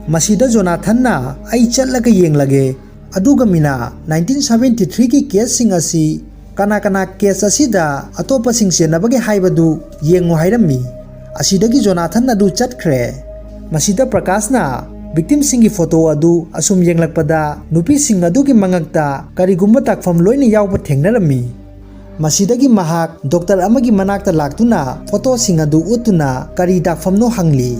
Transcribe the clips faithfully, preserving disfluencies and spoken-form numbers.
ꯃꯁꯤꯗ ꯖꯣꯅꯥꯊꯟꯅ, "ꯑꯩ ꯆꯠꯂꯒ ꯌꯦꯡꯂꯒꯦ, ꯑꯗꯨꯒ ꯃꯤꯅꯥ, ꯅꯥꯏꯟꯇꯤꯟ ꯁꯚꯦꯟꯇꯤ ꯊ꯭ꯔꯤꯒꯤ ꯀꯦꯁꯁꯤꯡ ꯑꯁꯤ ꯀꯅꯥ ꯀꯅꯥ ꯀꯦꯁ ꯑꯁꯤꯗ ꯑꯇꯣꯞꯄꯁꯤꯡ ꯆꯦꯟꯅꯕꯒꯦ ꯍꯥꯏꯕꯗꯨ ꯌꯦꯡꯉꯨ" ꯍꯥꯏꯔꯝꯃꯤ꯫ ꯑꯁꯤꯗꯒꯤ ꯖꯣꯅꯥꯊꯟ ꯑꯗꯨ ꯆꯠꯈ꯭ꯔꯦ꯫ ꯃꯁꯤꯗ ꯄ꯭ꯔꯀꯥꯁꯅ ꯚꯤꯛꯇꯤꯝꯁꯤꯡꯒꯤ ꯐꯣꯇꯣ ꯑꯗꯨ ꯑꯁꯨꯝ ꯌꯦꯡꯂꯛꯄꯗ ꯅꯨꯄꯤꯁꯤꯡ ꯑꯗꯨꯒꯤ ꯃꯉꯛꯇ ꯀꯔꯤꯒꯨꯝꯕ ꯇꯥꯛꯐꯝ ꯂꯣꯏꯅ ꯌꯥꯎꯕ ꯊꯦꯡꯅꯔꯝꯃꯤ꯫ ꯃꯁꯤꯗꯒꯤ ꯃꯍꯥꯛ ꯗꯣꯛꯇꯔ ꯑꯃꯒꯤ ꯃꯅꯥꯛꯇ ꯂꯥꯛꯇꯨꯅ ꯐꯣꯇꯣꯁꯤꯡ ꯑꯗꯨ ꯎꯠꯇꯨꯅ ꯀꯔꯤ ꯇꯥꯛꯐꯝꯅꯣ ꯍꯪꯂꯤ꯫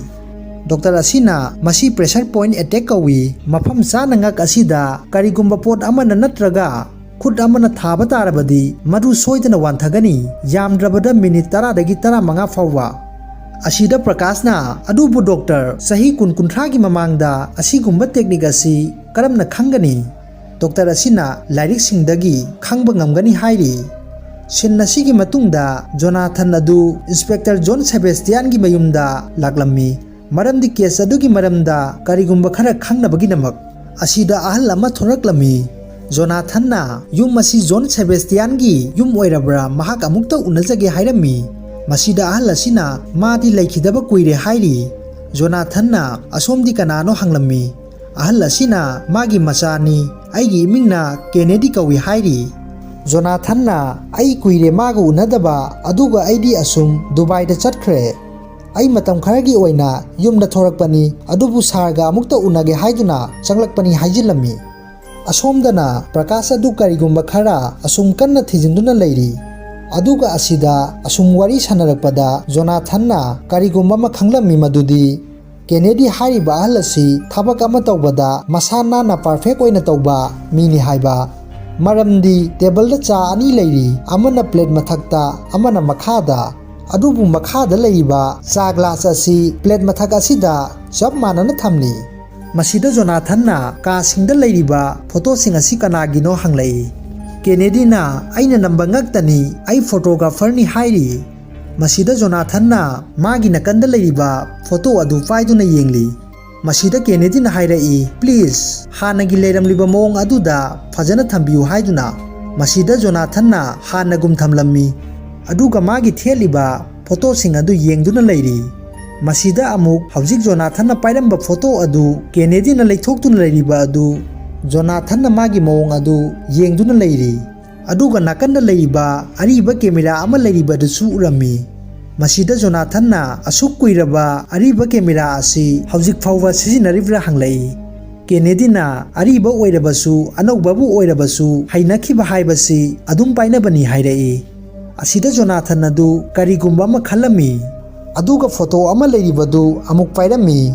ꯗꯣꯛꯇꯔ ꯑꯁꯤꯅ ꯃꯁꯤ pressure point attack ꯀꯧꯏ, ꯃꯐꯝ ꯆꯥꯅ ꯉꯛ ꯑꯁꯤꯗ ꯀꯔꯤꯒꯨꯝꯕ ꯄꯣꯠ ꯑꯃꯅ ꯅꯠꯇ꯭ꯔꯒ ꯈꯨꯠ ꯑꯃꯅ ꯊꯥꯕ ꯇꯥꯔꯕꯗꯤ ꯃꯗꯨ ꯁꯣꯏꯗꯅ ꯋꯥꯟꯊꯒꯅꯤ, ꯌꯥꯝꯗ꯭ꯔꯕꯗ ꯃꯤꯅꯤꯠ ꯇꯔꯥꯗꯒꯤ ꯇꯔꯥꯃꯉꯥ ꯐꯥꯎꯕ꯫ ꯑꯁꯤꯗ ꯄ꯭ꯔꯀꯥꯁꯅ, "ꯑꯗꯨꯕꯨ ꯗꯣꯛꯇꯔ, ꯆꯍꯤ ꯀꯨꯟ ꯀꯨꯟꯊ꯭ꯔꯥꯒꯤ ꯃꯃꯥꯡꯗ ꯑꯁꯤꯒꯨꯝꯕ ꯇꯦꯛꯅꯤꯛ ꯑꯁꯤ ꯀꯔꯝꯅ ꯈꯪꯒꯅꯤ?" ꯗꯣꯛꯇꯔ ꯑꯁꯤꯅ ꯂꯥꯏꯔꯤꯛꯁꯤꯡꯗꯒꯤ ꯈꯪꯕ ꯉꯝꯒꯅꯤ ꯍꯥꯏꯔꯤ꯫ ꯁꯤꯟ ꯑꯁꯤꯒꯤ ꯃꯇꯨꯡꯗ ꯖꯣꯅꯥꯊꯟ ꯑꯗꯨ ꯏꯟꯁꯄꯦꯛꯇꯔ ꯖꯣꯟ ꯁꯦꯕꯦꯁꯇꯤꯌꯥꯟꯒꯤ ꯃꯌꯨꯝꯗ ꯂꯥꯛꯂꯝꯃꯤ, ꯃꯔꯝꯗꯤ ꯀꯦꯁ ꯑꯗꯨꯒꯤ ꯃꯔꯝꯗ ꯀꯔꯤꯒꯨꯝꯕ ꯈꯔ ꯈꯪꯅꯕꯒꯤꯗꯃꯛ꯫ ꯑꯁꯤꯗ ꯑꯍꯜ ꯑꯃ ꯊꯣꯔꯛꯂꯝꯃꯤ꯫ ꯖꯣꯅꯥꯊꯟꯅ ꯌꯨꯝ ꯑꯁꯤ ꯖꯣꯟ ꯁꯦꯕꯦꯁꯇꯤꯌꯥꯟꯒꯤ ꯌꯨꯝ ꯑꯣꯏꯔꯕ꯭ꯔꯥ, ꯃꯍꯥꯛ ꯑꯃꯨꯛꯇ ꯎꯅꯖꯒꯦ ꯍꯥꯏꯔꯝꯃꯤ꯫ ꯃꯁꯤꯗ ꯑꯍꯜ ꯑꯁꯤꯅ ꯃꯥꯗꯤ ꯂꯩꯈꯤꯗꯕ ꯀꯨꯏꯔꯦ ꯍꯥꯏꯔꯤ꯫ ꯖꯣꯅꯥꯊꯟꯅ ꯑꯁꯣꯝꯗꯤ ꯀꯅꯥꯅꯣ ꯍꯪꯂꯝꯃꯤ꯫ ꯑꯍꯜ ꯑꯁꯤꯅ ꯃꯥꯒꯤ ꯃꯆꯥꯅꯤ, ꯑꯩꯒꯤ ꯏꯃꯤꯡꯅ ꯀꯦꯅꯦꯗꯤ ꯀꯧꯏ ꯍꯥꯏꯔꯤ꯫ ꯖꯣꯅꯥꯊꯟꯅ, "ꯑꯩ ꯀꯨꯏꯔꯦ ꯃꯥꯒ ꯎꯅꯗꯕ, ꯑꯗꯨꯒ ꯑꯩꯗꯤ ꯑꯁꯨꯝ ꯗꯨꯕꯥꯏꯗ ꯆꯠꯈ꯭ꯔꯦ꯫ ꯑꯩ ꯃꯇꯝ ꯈꯔꯒꯤ ꯑꯣꯏꯅ ꯌꯨꯝꯗ ꯊꯣꯔꯛꯄꯅꯤ, ꯑꯗꯨꯕꯨ ꯁꯥꯔꯒ ꯑꯃꯨꯛꯇ ꯎꯅꯒꯦ ꯍꯥꯏꯗꯨꯅ ꯆꯪꯂꯛꯄꯅꯤ" ꯍꯥꯏꯖꯤꯜꯂꯝꯃꯤ꯫ ꯑꯁꯣꯝꯗꯅ ꯄ꯭ꯔꯀꯥꯁ ꯑꯗꯨ ꯀꯔꯤꯒꯨꯝꯕ ꯈꯔ ꯑꯁꯨꯝ ꯀꯟꯅ ꯊꯤꯖꯤꯟꯗꯨꯅ ꯂꯩꯔꯤ꯫ ꯑꯗꯨꯒ ꯑꯁꯤꯗ ꯑꯁꯨꯝ ꯋꯥꯔꯤ ꯁꯥꯟꯅꯔꯛꯄꯗ ꯖꯣꯅꯥꯊꯟꯅ ꯀꯔꯤꯒꯨꯝꯕ ꯑꯃ ꯈꯪꯂꯝꯃꯤ, ꯃꯗꯨꯗꯤ ꯀꯦꯅꯦꯗꯤ ꯍꯥꯏꯔꯤꯕ ꯑꯍꯜ ꯑꯁꯤ ꯊꯕꯛ ꯑꯃ ꯇꯧꯕꯗ ꯃꯁꯥ ꯅꯥꯟꯅ perfect ꯑꯣꯏꯅ ꯇꯧꯕ ꯃꯤꯅꯤ ꯍꯥꯏꯕ꯫ ꯃꯔꯝꯗꯤ ꯇꯦꯕꯜꯗ ꯆꯥ ꯑꯅꯤ ꯂꯩꯔꯤ, ꯑꯃꯅ ꯄ꯭ꯂꯦꯠ ꯃꯊꯛꯇ, ꯑꯃꯅ ꯃꯈꯥꯗ꯫ ꯑꯗꯨꯕꯨ ꯃꯈꯥꯗ ꯂꯩꯔꯤꯕ ꯆꯥ ꯒ꯭ꯂꯥꯁ ꯑꯁꯤ ꯄ꯭ꯂꯦꯠ ꯃꯊꯛ ꯑꯁꯤꯗ ꯆꯞ ꯃꯥꯟꯅꯅ ꯊꯝꯂꯤ꯫ ꯃꯁꯤꯗ ꯖꯣꯅꯥꯊꯟꯅ ꯀꯥꯁꯤꯡꯗ ꯂꯩꯔꯤꯕ ꯐꯣꯇꯣꯁꯤꯡ ꯑꯁꯤ ꯀꯅꯥꯒꯤꯅꯣ ꯍꯪꯂꯛꯏ꯫ ꯀꯦꯅꯦꯗꯤꯅ, "ꯑꯩꯅ ꯅꯝꯕ ꯉꯛꯇꯅꯤ, ꯑꯩ ꯐꯣꯇꯣꯒ꯭ꯔꯥꯐꯔꯅꯤ" ꯍꯥꯏꯔꯤ꯫ ꯃꯁꯤꯗ ꯖꯣꯅꯥꯊꯟꯅ ꯃꯥꯒꯤ ꯅꯥꯀꯟꯗ ꯂꯩꯔꯤꯕ ꯐꯣꯇꯣ ꯑꯗꯨ ꯄꯥꯏꯗꯨꯅ ꯌꯦꯡꯂꯤ꯫ ꯃꯁꯤꯗ ꯀꯦꯅꯦꯗꯤꯅ ꯍꯥꯏꯔꯛꯏ, "Please, ꯍꯥꯟꯅꯒꯤ ꯂꯩꯔꯝꯂꯤꯕ ꯃꯑꯣꯡ ꯑꯗꯨꯗ ꯐꯖꯅ ꯊꯝꯕꯤꯌꯨ" ꯍꯥꯏꯗꯨꯅ꯫ ꯃꯁꯤꯗ ꯖꯣꯅꯥꯊꯟꯅ ꯍꯥꯟꯅꯒꯨꯝ ꯊꯝꯂꯝꯃꯤ, ꯑꯗꯨꯒ ꯃꯥꯒꯤ ꯊꯦꯠꯂꯤꯕ ꯐꯣꯇꯣꯁꯤꯡ ꯑꯗꯨ ꯌꯦꯡꯗꯨꯅ ꯂꯩꯔꯤ꯫ ꯃꯁꯤꯗ ꯑꯃꯨꯛ ꯍꯧꯖꯤꯛ ꯖꯣꯅꯥꯊꯟꯅ ꯄꯥꯏꯔꯝꯕ ꯐꯣꯇꯣ ꯑꯗꯨ ꯀꯦꯅꯦꯗꯤꯅ ꯂꯩꯊꯣꯛꯇꯨꯅ ꯂꯩꯔꯤꯕ ꯑꯗꯨ ꯖꯣꯅꯥꯊꯟꯅ ꯃꯥꯒꯤ ꯃꯑꯣꯡ ꯑꯗꯨ ꯌꯦꯡꯗꯨꯅ ꯂꯩꯔꯤ꯫ ꯑꯗꯨꯒ ꯅꯥꯀꯟꯗ ꯂꯩꯔꯤꯕ ꯑꯔꯤꯕ ꯀꯦꯃꯦꯔꯥ ꯑꯃ ꯂꯩꯔꯤꯕꯗꯨꯁꯨ ꯎꯔꯝꯃꯤ꯫ ꯃꯁꯤꯗ ꯖꯣꯅꯥꯊꯟꯅ ꯑꯁꯨꯛ ꯀꯨꯏꯔꯕ ꯑꯔꯤꯕ ꯀꯦꯃꯦꯔꯥ ꯑꯁꯤ ꯍꯧꯖꯤꯛ ꯐꯥꯎꯕ ꯁꯤꯖꯤꯟꯅꯔꯤꯕ꯭ꯔꯥ ꯍꯪꯂꯛꯏ꯫ ꯀꯦꯅꯦꯗꯤꯅ ꯑꯔꯤꯕ ꯑꯣꯏꯔꯕꯁꯨ ꯑꯅꯧꯕꯕꯨ ꯑꯣꯏꯔꯕꯁꯨ ꯍꯩꯅꯈꯤꯕ ꯍꯥꯏꯕꯁꯤ ꯑꯗꯨꯝ ꯄꯥꯏꯅꯕꯅꯤ ꯍꯥꯏꯔꯛꯏ꯫ ꯑꯁꯤꯗ ꯖꯣꯅꯥꯊꯟ ꯑꯗꯨ ꯀꯔꯤꯒꯨꯝꯕ ꯑꯃ ꯈꯜꯂꯝꯃꯤ꯫ ꯑꯗꯨꯒ ꯐꯣꯇꯣ ꯑꯃ ꯂꯩꯔꯤꯕꯗꯨ ꯑꯃꯨꯛ ꯄꯥꯏꯔꯝꯃꯤ꯫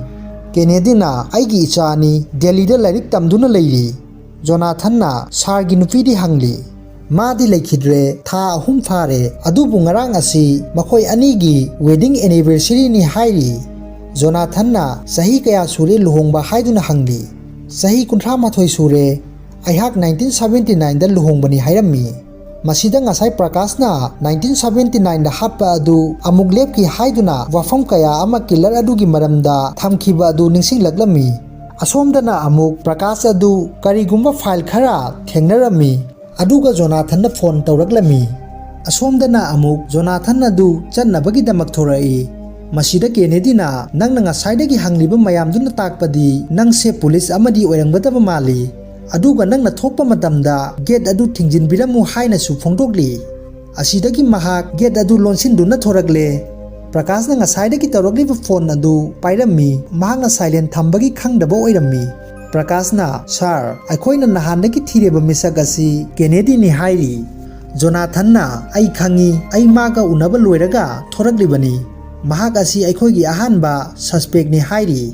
ꯀꯦꯅꯦꯗꯤꯅ ꯑꯩꯒꯤ ꯏꯆꯥꯅꯤ, ꯗꯦꯜꯂꯤꯗ ꯂꯥꯏꯔꯤꯛ ꯇꯝꯗꯨꯅ ꯂꯩꯔꯤ꯫ ꯖꯣꯅꯥꯊꯟꯅ ꯁꯥꯔꯒꯤ ꯅꯨꯄꯤꯗꯤ ꯍꯪꯂꯤ꯫ ꯃꯥꯗꯤ ꯂꯩꯈꯤꯗ꯭ꯔꯦ, ꯊꯥ ꯑꯍꯨꯝ ꯐꯥꯔꯦ, ꯑꯗꯨꯕꯨ ꯉꯔꯥꯡ ꯑꯁꯤ ꯃꯈꯣꯏ ꯑꯅꯤꯒꯤ wedding anniversaryꯅꯤ ꯍꯥꯏꯔꯤ꯫ ꯖꯣꯅꯥꯊꯟꯅ ꯆꯍꯤ ꯀꯌꯥ ꯁꯨꯔꯦ ꯂꯨꯍꯣꯡꯕ ꯍꯥꯏꯗꯨꯅ ꯍꯪꯂꯤ꯫ ꯆꯍꯤ ꯀꯨꯟꯊ꯭ꯔꯥ ꯃꯥꯊꯣꯏ ꯁꯨꯔꯦ, ꯑꯩꯍꯥꯛ nineteen seventy nineꯗ ꯂꯨꯍꯣꯡꯕꯅꯤ ꯍꯥꯏꯔꯝꯃꯤ꯫ ꯃꯁꯤꯗ ꯉꯁꯥꯏ ꯄ꯭ꯔꯀꯥꯁꯅ nineteen seventy nineꯗ ꯍꯥꯞꯄ ꯑꯗꯨ ꯑꯃꯨꯛ ꯂꯦꯞꯈꯤ ꯍꯥꯏꯗꯨꯅ ꯋꯥꯐꯝ ꯀꯌꯥ ꯑꯃ killer ꯑꯗꯨꯒꯤ ꯃꯔꯝꯗ ꯊꯝꯈꯤꯕ ꯑꯗꯨ ꯅꯤꯡꯁꯤꯡꯂꯛꯂꯝꯃꯤ꯫ ꯑꯁꯣꯝꯗꯅ ꯑꯃꯨꯛ ꯄ꯭ꯔꯀꯥꯁ ꯑꯗꯨ ꯀꯔꯤꯒꯨꯝꯕ file ꯈꯔ ꯊꯦꯡꯅꯔꯝꯃꯤ꯫ ꯑꯗꯨꯒ ꯖꯣꯅꯥꯊꯟꯅ ꯐꯣꯟ ꯇꯧꯔꯛꯂꯝꯃꯤ꯫ ꯑꯁꯣꯝꯗꯅ ꯑꯃꯨꯛ ꯖꯣꯅꯥꯊꯟ ꯑꯗꯨ ꯆꯠꯅꯕꯒꯤꯗꯃꯛ ꯊꯣꯔꯛꯏ꯫ ꯃꯁꯤꯗ ꯀꯦꯅꯦꯗꯤꯅ, "ꯅꯪꯅ ꯉꯁꯥꯏꯗꯒꯤ ꯍꯪꯂꯤꯕ ꯃꯌꯥꯝꯗꯨꯅ ꯇꯥꯛꯄꯗꯤ ꯅꯪꯁꯦ ꯄꯨꯂꯤꯁ ꯑꯃꯗꯤ ꯑꯣꯏꯔꯝꯒꯗꯕ ꯃꯥꯜꯂꯤ꯫ ꯑꯗꯨꯒ ꯅꯪꯅ ꯊꯣꯛꯄ ꯃꯇꯝꯗ gate ꯑꯗꯨ ꯊꯤꯡꯖꯤꯟꯕꯤꯔꯝꯃꯨ" ꯍꯥꯏꯅꯁꯨ ꯐꯣꯡꯗꯣꯛꯂꯤ꯫ ꯑꯁꯤꯗꯒꯤ ꯃꯍꯥꯛ gate ꯑꯗꯨ ꯂꯣꯟꯁꯤꯟꯗꯨꯅ ꯊꯣꯔꯛꯂꯦ꯫ ꯄ꯭ꯔꯀꯥꯁꯅ ꯉꯁꯥꯏꯗꯒꯤ ꯇꯧꯔꯛꯂꯤꯕ ꯐꯣꯟ ꯑꯗꯨ ꯄꯥꯏꯔꯝꯃꯤ, ꯃꯍꯥꯛꯅ silent ꯊꯝꯕꯒꯤ ꯈꯪꯗꯕ ꯑꯣꯏꯔꯝꯃꯤ꯫ ꯄ꯭ꯔꯀꯥꯁꯅ, "ꯁꯥꯔ, ꯑꯩꯈꯣꯏꯅ ꯅꯍꯥꯟꯗꯒꯤ ꯊꯤꯔꯤꯕ ꯃꯤꯁꯛ ꯑꯁꯤ ꯀꯦꯅꯦꯗꯤꯅꯤ" ꯍꯥꯏꯔꯤ꯫ ꯖꯣꯅꯥꯊꯟꯅ, "ꯑꯩ ꯈꯪꯏ, ꯑꯩ ꯃꯥꯒ ꯎꯅꯕ ꯂꯣꯏꯔꯒ ꯊꯣꯔꯛꯂꯤꯕꯅꯤ꯫ ꯃꯍꯥꯛ ꯑꯁꯤ ꯑꯩꯈꯣꯏꯒꯤ ꯑꯍꯥꯟꯕ suspectꯅꯤ" ꯍꯥꯏꯔꯤ꯫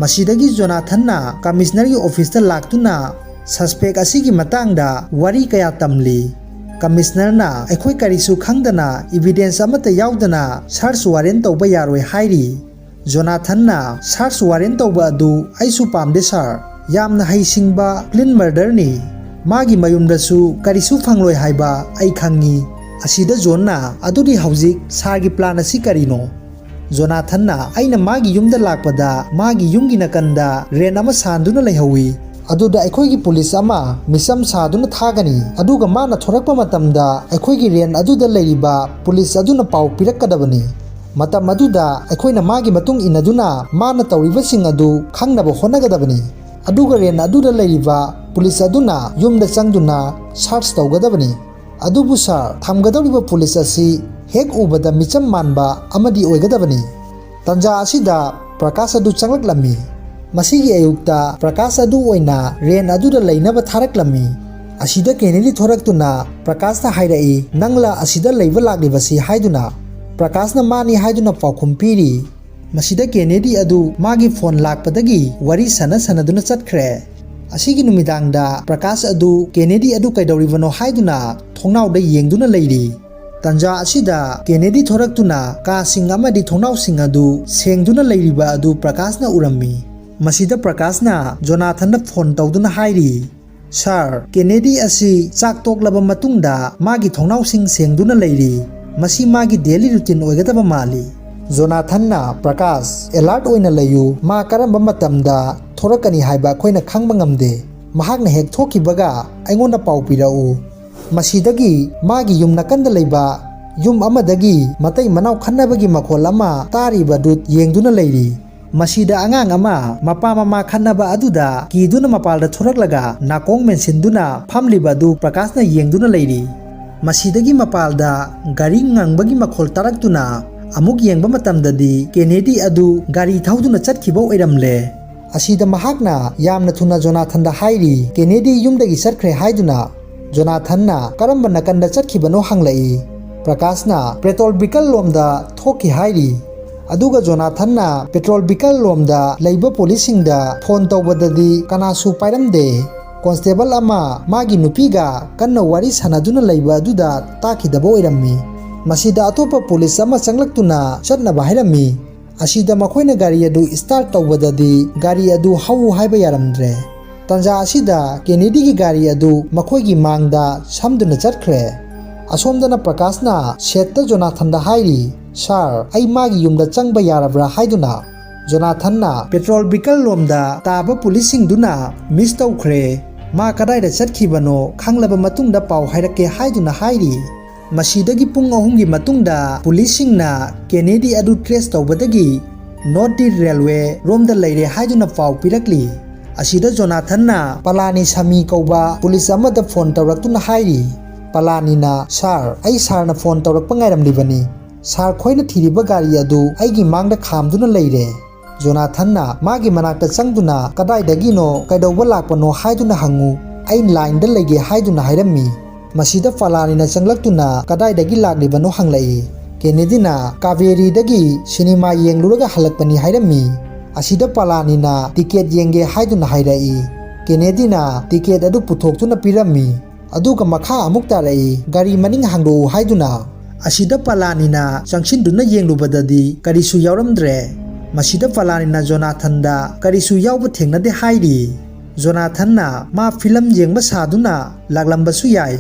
ꯃꯁꯤꯗꯒꯤ ꯖꯣꯅꯥꯊꯟꯅ ꯀꯃꯤꯁꯅꯔꯒꯤ ꯑꯣꯐꯤꯁꯇ ꯂꯥꯛꯇꯨꯅ suspect ꯑꯁꯤꯒꯤ ꯃꯇꯥꯡꯗ ꯋꯥꯔꯤ ꯀꯌꯥ ꯇꯝꯂꯤ꯫ ꯀꯃꯤꯁꯅꯔꯅ, "ꯑꯩꯈꯣꯏ ꯀꯔꯤꯁꯨ ꯈꯪꯗꯅ, evidence ꯑꯃꯠꯇ ꯌꯥꯎꯗꯅ search warrant ꯇꯧꯕ ꯌꯥꯔꯣꯏ" ꯍꯥꯏꯔꯤ꯫ ꯖꯣꯅꯥꯊꯟꯅ, "search warrant ꯇꯧꯕ ꯑꯗꯨ ꯑꯩꯁꯨ ꯄꯥꯝꯗꯦ ꯁꯥꯔ꯫ ꯌꯥꯝꯅ ꯍꯩꯁꯤꯡꯕ clean murderꯅꯤ꯫ ꯃꯥꯒꯤ ꯃꯌꯨꯝꯗꯁꯨ ꯀꯔꯤꯁꯨ ꯐꯪꯂꯣꯏ ꯍꯥꯏꯕ ꯑꯩ ꯈꯪꯉꯤ"꯫ ꯑꯁꯤꯗ ꯖꯣꯟꯅ, "ꯑꯗꯨꯗꯤ ꯍꯧꯖꯤꯛ ꯁꯥꯔꯒꯤ plan ꯑꯁꯤ ꯀꯔꯤꯅꯣ?" ꯖꯣꯅꯥꯊꯟꯅ, "ꯑꯩꯅ ꯃꯥꯒꯤ ꯌꯨꯝꯗ ꯂꯥꯛꯄꯗ ꯃꯥꯒꯤ ꯌꯨꯝꯒꯤ ꯅꯥꯀꯟꯗ ꯔꯦꯟ ꯑꯃ ꯁꯥꯟꯗꯨꯅ ꯂꯩꯍꯧꯏ꯫ ꯑꯗꯨꯗ ꯑꯩꯈꯣꯏꯒꯤ ꯄꯨꯂꯤꯁ ꯑꯃ ꯃꯤꯆꯝ ꯁꯥꯗꯨꯅ ꯊꯥꯒꯅꯤ꯫ ꯑꯗꯨꯒ ꯃꯥꯅ ꯊꯣꯔꯛꯄ ꯃꯇꯝꯗ ꯑꯩꯈꯣꯏꯒꯤ ꯔꯦꯟ ꯑꯗꯨꯗ ꯂꯩꯔꯤꯕ ꯄꯨꯂꯤꯁ ꯑꯗꯨꯅ ꯄꯥꯎ ꯄꯤꯔꯛꯀꯗꯕꯅꯤ꯫ ꯃꯇꯝ ꯑꯗꯨꯗ ꯑꯩꯈꯣꯏꯅ ꯃꯥꯒꯤ ꯃꯇꯨꯡ ꯏꯟꯅꯗꯨꯅ ꯃꯥꯅ ꯇꯧꯔꯤꯕꯁꯤꯡ ꯑꯗꯨ ꯈꯪꯅꯕ ꯍꯣꯠꯅꯒꯗꯕꯅꯤ꯫ ꯑꯗꯨꯒ ꯔꯦꯟ ꯑꯗꯨꯗ ꯂꯩꯔꯤꯕ ꯄꯨꯂꯤꯁ ꯑꯗꯨꯅ ꯌꯨꯝꯗ ꯆꯪꯗꯨꯅ ꯁꯥꯔꯆ ꯇꯧꯒꯗꯕꯅꯤ꯫ ꯑꯗꯨꯕꯨ ꯁꯥꯔ, ꯊꯝꯒꯗꯧꯔꯤꯕ ꯄꯨꯂꯤꯁ ꯑꯁꯤ ꯍꯦꯛ ꯎꯕꯗ ꯃꯤꯆꯝ ꯃꯥꯟꯕ ꯑꯃꯗꯤ ꯑꯣꯏꯒꯗꯕꯅꯤ꯫ ꯇꯟꯖꯥ ꯑꯁꯤꯗ ꯄ꯭ꯔꯀꯥꯁ ꯑꯗꯨ ꯆꯪꯂꯛꯂꯝꯃꯤ꯫ ꯃꯁꯤꯒꯤ ꯑꯌꯨꯛꯇ ꯄ꯭ꯔꯀꯥꯁ ꯑꯗꯨ ꯑꯣꯏꯅ ꯔꯦꯟ ꯑꯗꯨꯗ ꯂꯩꯅꯕ ꯊꯥꯔꯛꯂꯝꯃꯤ꯫ ꯑꯁꯤꯗ ꯀꯦꯅꯦꯗꯤ ꯊꯣꯔꯛꯇꯨꯅ ꯄ꯭ꯔꯀꯥꯁꯇ ꯍꯥꯏꯔꯛꯏ, "ꯅꯪꯂ ꯑꯁꯤꯗ ꯂꯩꯕ ꯂꯥꯛꯂꯤꯕꯁꯤ?" ꯍꯥꯏꯗꯨꯅ꯫ ꯄ꯭ꯔꯀꯥꯁꯅ ꯃꯥꯅꯤ ꯍꯥꯏꯗꯨꯅ ꯄꯥꯎꯈꯨꯝ ꯄꯤꯔꯤ꯫ ꯃꯁꯤꯗ ꯀꯦꯅꯦꯗꯤ ꯑꯗꯨ ꯃꯥꯒꯤ ꯐꯣꯟ ꯂꯥꯛꯄꯗꯒꯤ ꯋꯥꯔꯤ ꯁꯥꯟꯅ ꯁꯥꯟꯅꯗꯨꯅ ꯆꯠꯈ꯭ꯔꯦ꯫ ꯑꯁꯤꯒꯤ ꯅꯨꯃꯤꯗꯥꯡꯗ ꯄ꯭ꯔꯀꯥꯁ ꯑꯗꯨ ꯀꯦꯅꯦꯗꯤ ꯑꯗꯨ ꯀꯩꯗꯧꯔꯤꯕꯅꯣ ꯍꯥꯏꯗꯨꯅ ꯊꯣꯡꯅꯥꯎꯗ ꯌꯦꯡꯗꯨꯅ ꯂꯩꯔꯤ꯫ ꯇꯟꯖꯥ ꯑꯁꯤꯗ ꯀꯦꯅꯦꯗꯤ ꯊꯣꯔꯛꯇꯨꯅ ꯀꯥꯁꯤꯡ ꯑꯃꯗꯤ ꯊꯣꯡꯅꯥꯎꯁꯤꯡ ꯑꯗꯨ ꯁꯦꯡꯗꯨꯅ ꯂꯩꯔꯤꯕ ꯑꯗꯨ ꯄ꯭ꯔꯀꯥꯁꯅ ꯎꯔꯝꯃꯤ꯫ ꯃꯁꯤꯗ ꯄ꯭ꯔꯀꯥꯁꯅ ꯖꯣꯅꯥꯊꯟꯗ ꯐꯣꯟ ꯇꯧꯗꯨꯅ ꯍꯥꯏꯔꯤ, "ꯁꯥꯔ, ꯀꯦꯅꯦꯗꯤ ꯑꯁꯤ ꯆꯥꯛ ꯇꯣꯛꯂꯕ ꯃꯇꯨꯡꯗ ꯃꯥꯒꯤ ꯊꯣꯡꯅꯥꯎꯁꯤꯡ ꯁꯦꯡꯗꯨꯅ ꯂꯩꯔꯤ꯫ ꯃꯁꯤ ꯃꯥꯒꯤ ꯗꯦꯂꯤ ꯔꯨꯇꯤꯟ ꯑꯣꯏꯒꯗꯕ ꯃꯥꯜꯂꯤ꯫" ꯖꯣꯅꯥꯊꯟꯅ, "ꯄ꯭ꯔꯀꯥꯁ, ꯑꯦꯂꯔꯠ ꯑꯣꯏꯅ ꯂꯩꯌꯨ꯫ ꯃꯥ ꯀꯔꯝꯕ ꯃꯇꯝꯗ ꯊꯣꯔꯛꯀꯅꯤ ꯍꯥꯏꯕ ꯑꯩꯈꯣꯏꯅ ꯈꯪꯕ ꯉꯝꯗꯦ꯫ ꯃꯍꯥꯛꯅ ꯍꯦꯛ ꯊꯣꯛꯈꯤꯕꯒ ꯑꯩꯉꯣꯟꯗ ꯄꯥꯎ ꯄꯤꯔꯛꯎ꯫" ꯃꯁꯤꯗꯒꯤ ꯃꯥꯒꯤ ꯌꯨꯝ ꯅꯥꯀꯟꯗ ꯂꯩꯕ ꯌꯨꯝ ꯑꯃꯗꯒꯤ ꯃꯇꯩ ꯃꯅꯥꯎ ꯈꯠꯅꯕꯒꯤ ꯃꯈꯣꯜ ꯑꯃ ꯇꯥꯔꯤꯕꯗꯨ ꯌꯦꯡꯗꯨꯅ ꯂꯩꯔꯤ꯫ ꯃꯁꯤꯗ ꯑꯉꯥꯡ ꯑꯃ ꯃꯄꯥ ꯃꯃꯥ ꯈꯠꯅꯕ ꯑꯗꯨꯗ ꯀꯤꯗꯨꯅ ꯃꯄꯥꯜꯗ ꯊꯣꯔꯛꯂꯒ ꯅꯥꯀꯣꯡ ꯃꯦꯟꯁꯤꯟꯗꯨꯅ ꯐꯝꯂꯤꯕ ꯑꯗꯨ ꯄ꯭ꯔꯀꯥꯁꯅ ꯌꯦꯡꯗꯨꯅ ꯂꯩꯔꯤ꯫ ꯃꯁꯤꯗꯒꯤ ꯃꯄꯥꯜꯗ ꯒꯥꯔꯤ ꯉꯪꯕꯒꯤ ꯃꯈꯣꯜ ꯇꯥꯔꯛꯇꯨꯅ ꯑꯃꯨꯛ ꯌꯦꯡꯕ ꯃꯇꯝꯗꯗꯤ ꯀꯦꯅꯦꯗꯤ ꯑꯗꯨ ꯒꯥꯔꯤ ꯊꯧꯗꯨꯅ ꯆꯠꯈꯤꯕ ꯑꯣꯏꯔꯝꯂꯦ꯫ ꯑꯁꯤꯗ ꯃꯍꯥꯛꯅ ꯌꯥꯝꯅ ꯊꯨꯅ ꯖꯣꯅꯥꯊꯟꯗ ꯍꯥꯏꯔꯤ, "ꯀꯦꯅꯦꯗꯤ ꯌꯨꯝꯗꯒꯤ ꯆꯠꯈ꯭ꯔꯦ" ꯍꯥꯏꯗꯨꯅ꯫ ꯖꯣꯅꯥꯊꯟꯅ ꯀꯔꯝꯕ ꯅꯥꯀꯟꯗ ꯆꯠꯈꯤꯕꯅꯣ ꯍꯪꯂꯛꯏ꯫ ꯄ꯭ꯔꯀꯥꯁꯅ ꯄꯦꯇ꯭ꯔꯣꯜ ꯕꯤꯀꯜ ꯂꯣꯝꯗ ꯊꯣꯛꯈꯤ ꯍꯥꯏꯔꯤ꯫ ꯑꯗꯨꯒ ꯖꯣꯅꯥꯊꯟꯅ ꯄꯦꯇ꯭ꯔꯣꯜ ꯕꯤꯀꯜ ꯂꯣꯝꯗ ꯂꯩꯕ ꯄꯨꯂꯤꯁꯁꯤꯡꯗ ꯐꯣꯟ ꯇꯧꯕꯗꯗꯤ ꯀꯅꯥꯁꯨ ꯄꯥꯏꯔꯝꯗꯦ꯫ ꯀꯣꯟꯁꯇꯦꯕꯜ ꯑꯃ ꯃꯥꯒꯤ ꯅꯨꯄꯤꯒ ꯀꯟꯅ ꯋꯥꯔꯤ ꯁꯥꯟꯅꯗꯨꯅ ꯂꯩꯕ ꯑꯗꯨꯗ ꯇꯥꯈꯤꯗꯕ ꯑꯣꯏꯔꯝꯃꯤ꯫ ꯃꯁꯤꯗ ꯑꯇꯣꯞꯄ ꯄꯨꯂꯤꯁ ꯑꯃ ꯆꯪꯂꯛꯇꯨꯅ ꯆꯠꯅꯕ ꯍꯥꯏꯔꯝꯃꯤ꯫ ꯑꯁꯤꯗ ꯃꯈꯣꯏꯅ ꯒꯥꯔꯤ ꯑꯗꯨ ꯁ꯭ꯇꯥꯔꯠ ꯇꯧꯕꯗꯗꯤ ꯒꯥꯔꯤ ꯑꯗꯨ ꯍꯧ ꯍꯥꯏꯕ ꯌꯥꯔꯝꯗ꯭ꯔꯦ꯫ ꯇꯟꯖꯥ ꯑꯁꯤꯗ ꯀꯦꯅꯦꯗꯤꯒꯤ ꯒꯥꯔꯤ ꯑꯗꯨ ꯃꯈꯣꯏꯒꯤ ꯃꯥꯡꯗ ꯁꯝꯗꯨꯅ ꯆꯠꯈ꯭ꯔꯦ꯫ ꯑꯁꯣꯝꯗꯅ ꯄ꯭ꯔꯀꯥꯁꯅ ꯁꯦꯠꯇ ꯖꯣꯅꯥꯊꯟꯗ ꯍꯥꯏꯔꯤ, "ꯁꯥꯔ, ꯑꯩ ꯃꯥꯒꯤ ꯌꯨꯝꯗ ꯆꯪꯕ ꯌꯥꯔꯕ꯭ꯔꯥ?" ꯍꯥꯏꯗꯨꯅ꯫ ꯖꯣꯅꯥꯊꯟꯅ ꯄꯦꯇ꯭ꯔꯣꯜ ꯕꯤꯀꯜ ꯂꯣꯝꯗ ꯇꯥꯕ ꯄꯨꯂꯤꯁꯁꯤꯡꯗꯨꯅ ꯃꯤꯁ ꯇꯧꯈ꯭ꯔꯦ꯫ ꯃꯥ ꯀꯗꯥꯏꯗ ꯆꯠꯈꯤꯕꯅꯣ ꯈꯪꯂꯕ ꯃꯇꯨꯡꯗ ꯄꯥꯎ ꯍꯥꯏꯔꯛꯀꯦ ꯍꯥꯏꯗꯨꯅ ꯍꯥꯏꯔꯤ꯫ ꯃꯁꯤꯗꯒꯤ ꯄꯨꯡ ꯑꯍꯨꯝꯒꯤ ꯃꯇꯨꯡꯗ ꯄꯨꯂꯤꯁꯁꯤꯡꯅ ꯀꯦꯅꯦꯗꯤ ꯑꯗꯨ ꯇ꯭ꯔꯦꯁ ꯇꯧꯕꯗꯒꯤ ꯅꯣꯔꯠ ꯗꯤ ꯔꯦꯜꯋꯦ ꯔꯣꯝꯗ ꯂꯩꯔꯦ ꯍꯥꯏꯗꯨꯅ ꯄꯥꯎ ꯄꯤꯔꯛꯂꯤ꯫ ꯑꯁꯤꯗ ꯖꯣꯅꯥꯊꯟꯅ ꯄꯂꯥꯅꯤ ꯁꯃꯤ ꯀꯧꯕ ꯄꯨꯂꯤꯁ ꯑꯃꯗ ꯐꯣꯟ ꯇꯧꯔꯛꯇꯨꯅ ꯍꯥꯏꯔꯤ, ꯄꯂꯥꯅꯤꯅ, "ꯁꯥꯔ, ꯑꯩ ꯁꯥꯔꯅ ꯐꯣꯟ ꯇꯧꯔꯛꯄ ꯉꯥꯏꯔꯝꯂꯤꯕꯅꯤ꯫ ꯁꯥꯔ ꯈꯣꯏꯅ ꯊꯤꯔꯤꯕ ꯒꯥꯔꯤ ꯑꯗꯨ ꯑꯩꯒꯤ ꯃꯥꯡꯗ ꯈꯥꯝꯗꯨꯅ ꯂꯩꯔꯦ꯫" ꯖꯣꯅꯥꯊꯟꯅ ꯃꯥꯒꯤ ꯃꯅꯥꯛꯇ ꯆꯪꯗꯨꯅ, "ꯀꯗꯥꯏꯗꯒꯤꯅꯣ, ꯀꯩꯗꯧꯕ ꯂꯥꯛꯄꯅꯣ ꯍꯥꯏꯗꯨꯅ ꯍꯪꯉꯨ, ꯑꯩ ꯂꯥꯏꯟꯗ ꯂꯩꯒꯦ" ꯍꯥꯏꯗꯨꯅ ꯍꯥꯏꯔꯝꯃꯤ꯫ ꯃꯁꯤꯗ ꯄꯂꯥꯅꯤꯅ ꯆꯪꯂꯛꯇꯨꯅ ꯀꯗꯥꯏꯗꯒꯤ ꯂꯥꯛꯂꯤꯕꯅꯣ ꯍꯪꯂꯛꯏ꯫ ꯀꯦꯅꯦꯗꯤꯅ ꯀꯥꯕꯦꯔꯤꯗꯒꯤ ꯁꯤꯅꯦꯃꯥ ꯌꯦꯡꯂꯨꯔꯒ ꯍꯜꯂꯛꯄꯅꯤ ꯍꯥꯏꯔꯝꯃꯤ꯫ ꯑꯁꯤꯗ ꯄꯂꯥꯅꯤꯅ ꯇꯤꯀꯦꯠ ꯌꯦꯡꯒꯦ ꯍꯥꯏꯗꯨꯅ ꯍꯥꯏꯔꯛꯏ꯫ ꯀꯦꯅꯦꯗꯤꯅ ꯇꯤꯀꯦꯠ ꯑꯗꯨ ꯄꯨꯊꯣꯛꯇꯨꯅ ꯄꯤꯔꯝꯃꯤ꯫ ꯑꯗꯨꯒ ꯃꯈꯥ ꯑꯃꯨꯛ ꯇꯥꯔꯛꯏ, "ꯒꯥꯔꯤ ꯃꯅꯤꯡ ꯍꯥꯡꯗꯣꯛꯎ" ꯍꯥꯏꯗꯨꯅ꯫ ꯑꯁꯤꯗ ꯄꯂꯥꯅꯤꯅ ꯆꯪꯁꯤꯟꯗꯨꯅ ꯌꯦꯡꯂꯨꯕꯗꯗꯤ ꯀꯔꯤꯁꯨ ꯌꯥꯎꯔꯝꯗ꯭ꯔꯦ꯫ ꯃꯁꯤꯗ ꯄꯂꯥꯅꯤꯅ ꯖꯣꯅꯥꯊꯟꯗ ꯀꯔꯤꯁꯨ ꯌꯥꯎꯕ ꯊꯦꯡꯅꯗꯦ ꯍꯥꯏꯔꯤ꯫ ꯖꯣꯅꯥꯊꯟꯅ ꯃꯥ ꯐꯤꯂꯝ ꯌꯦꯡꯕ ꯁꯥꯗꯨꯅ ꯂꯥꯛꯂꯝꯕꯁꯨ ꯌꯥꯏ꯫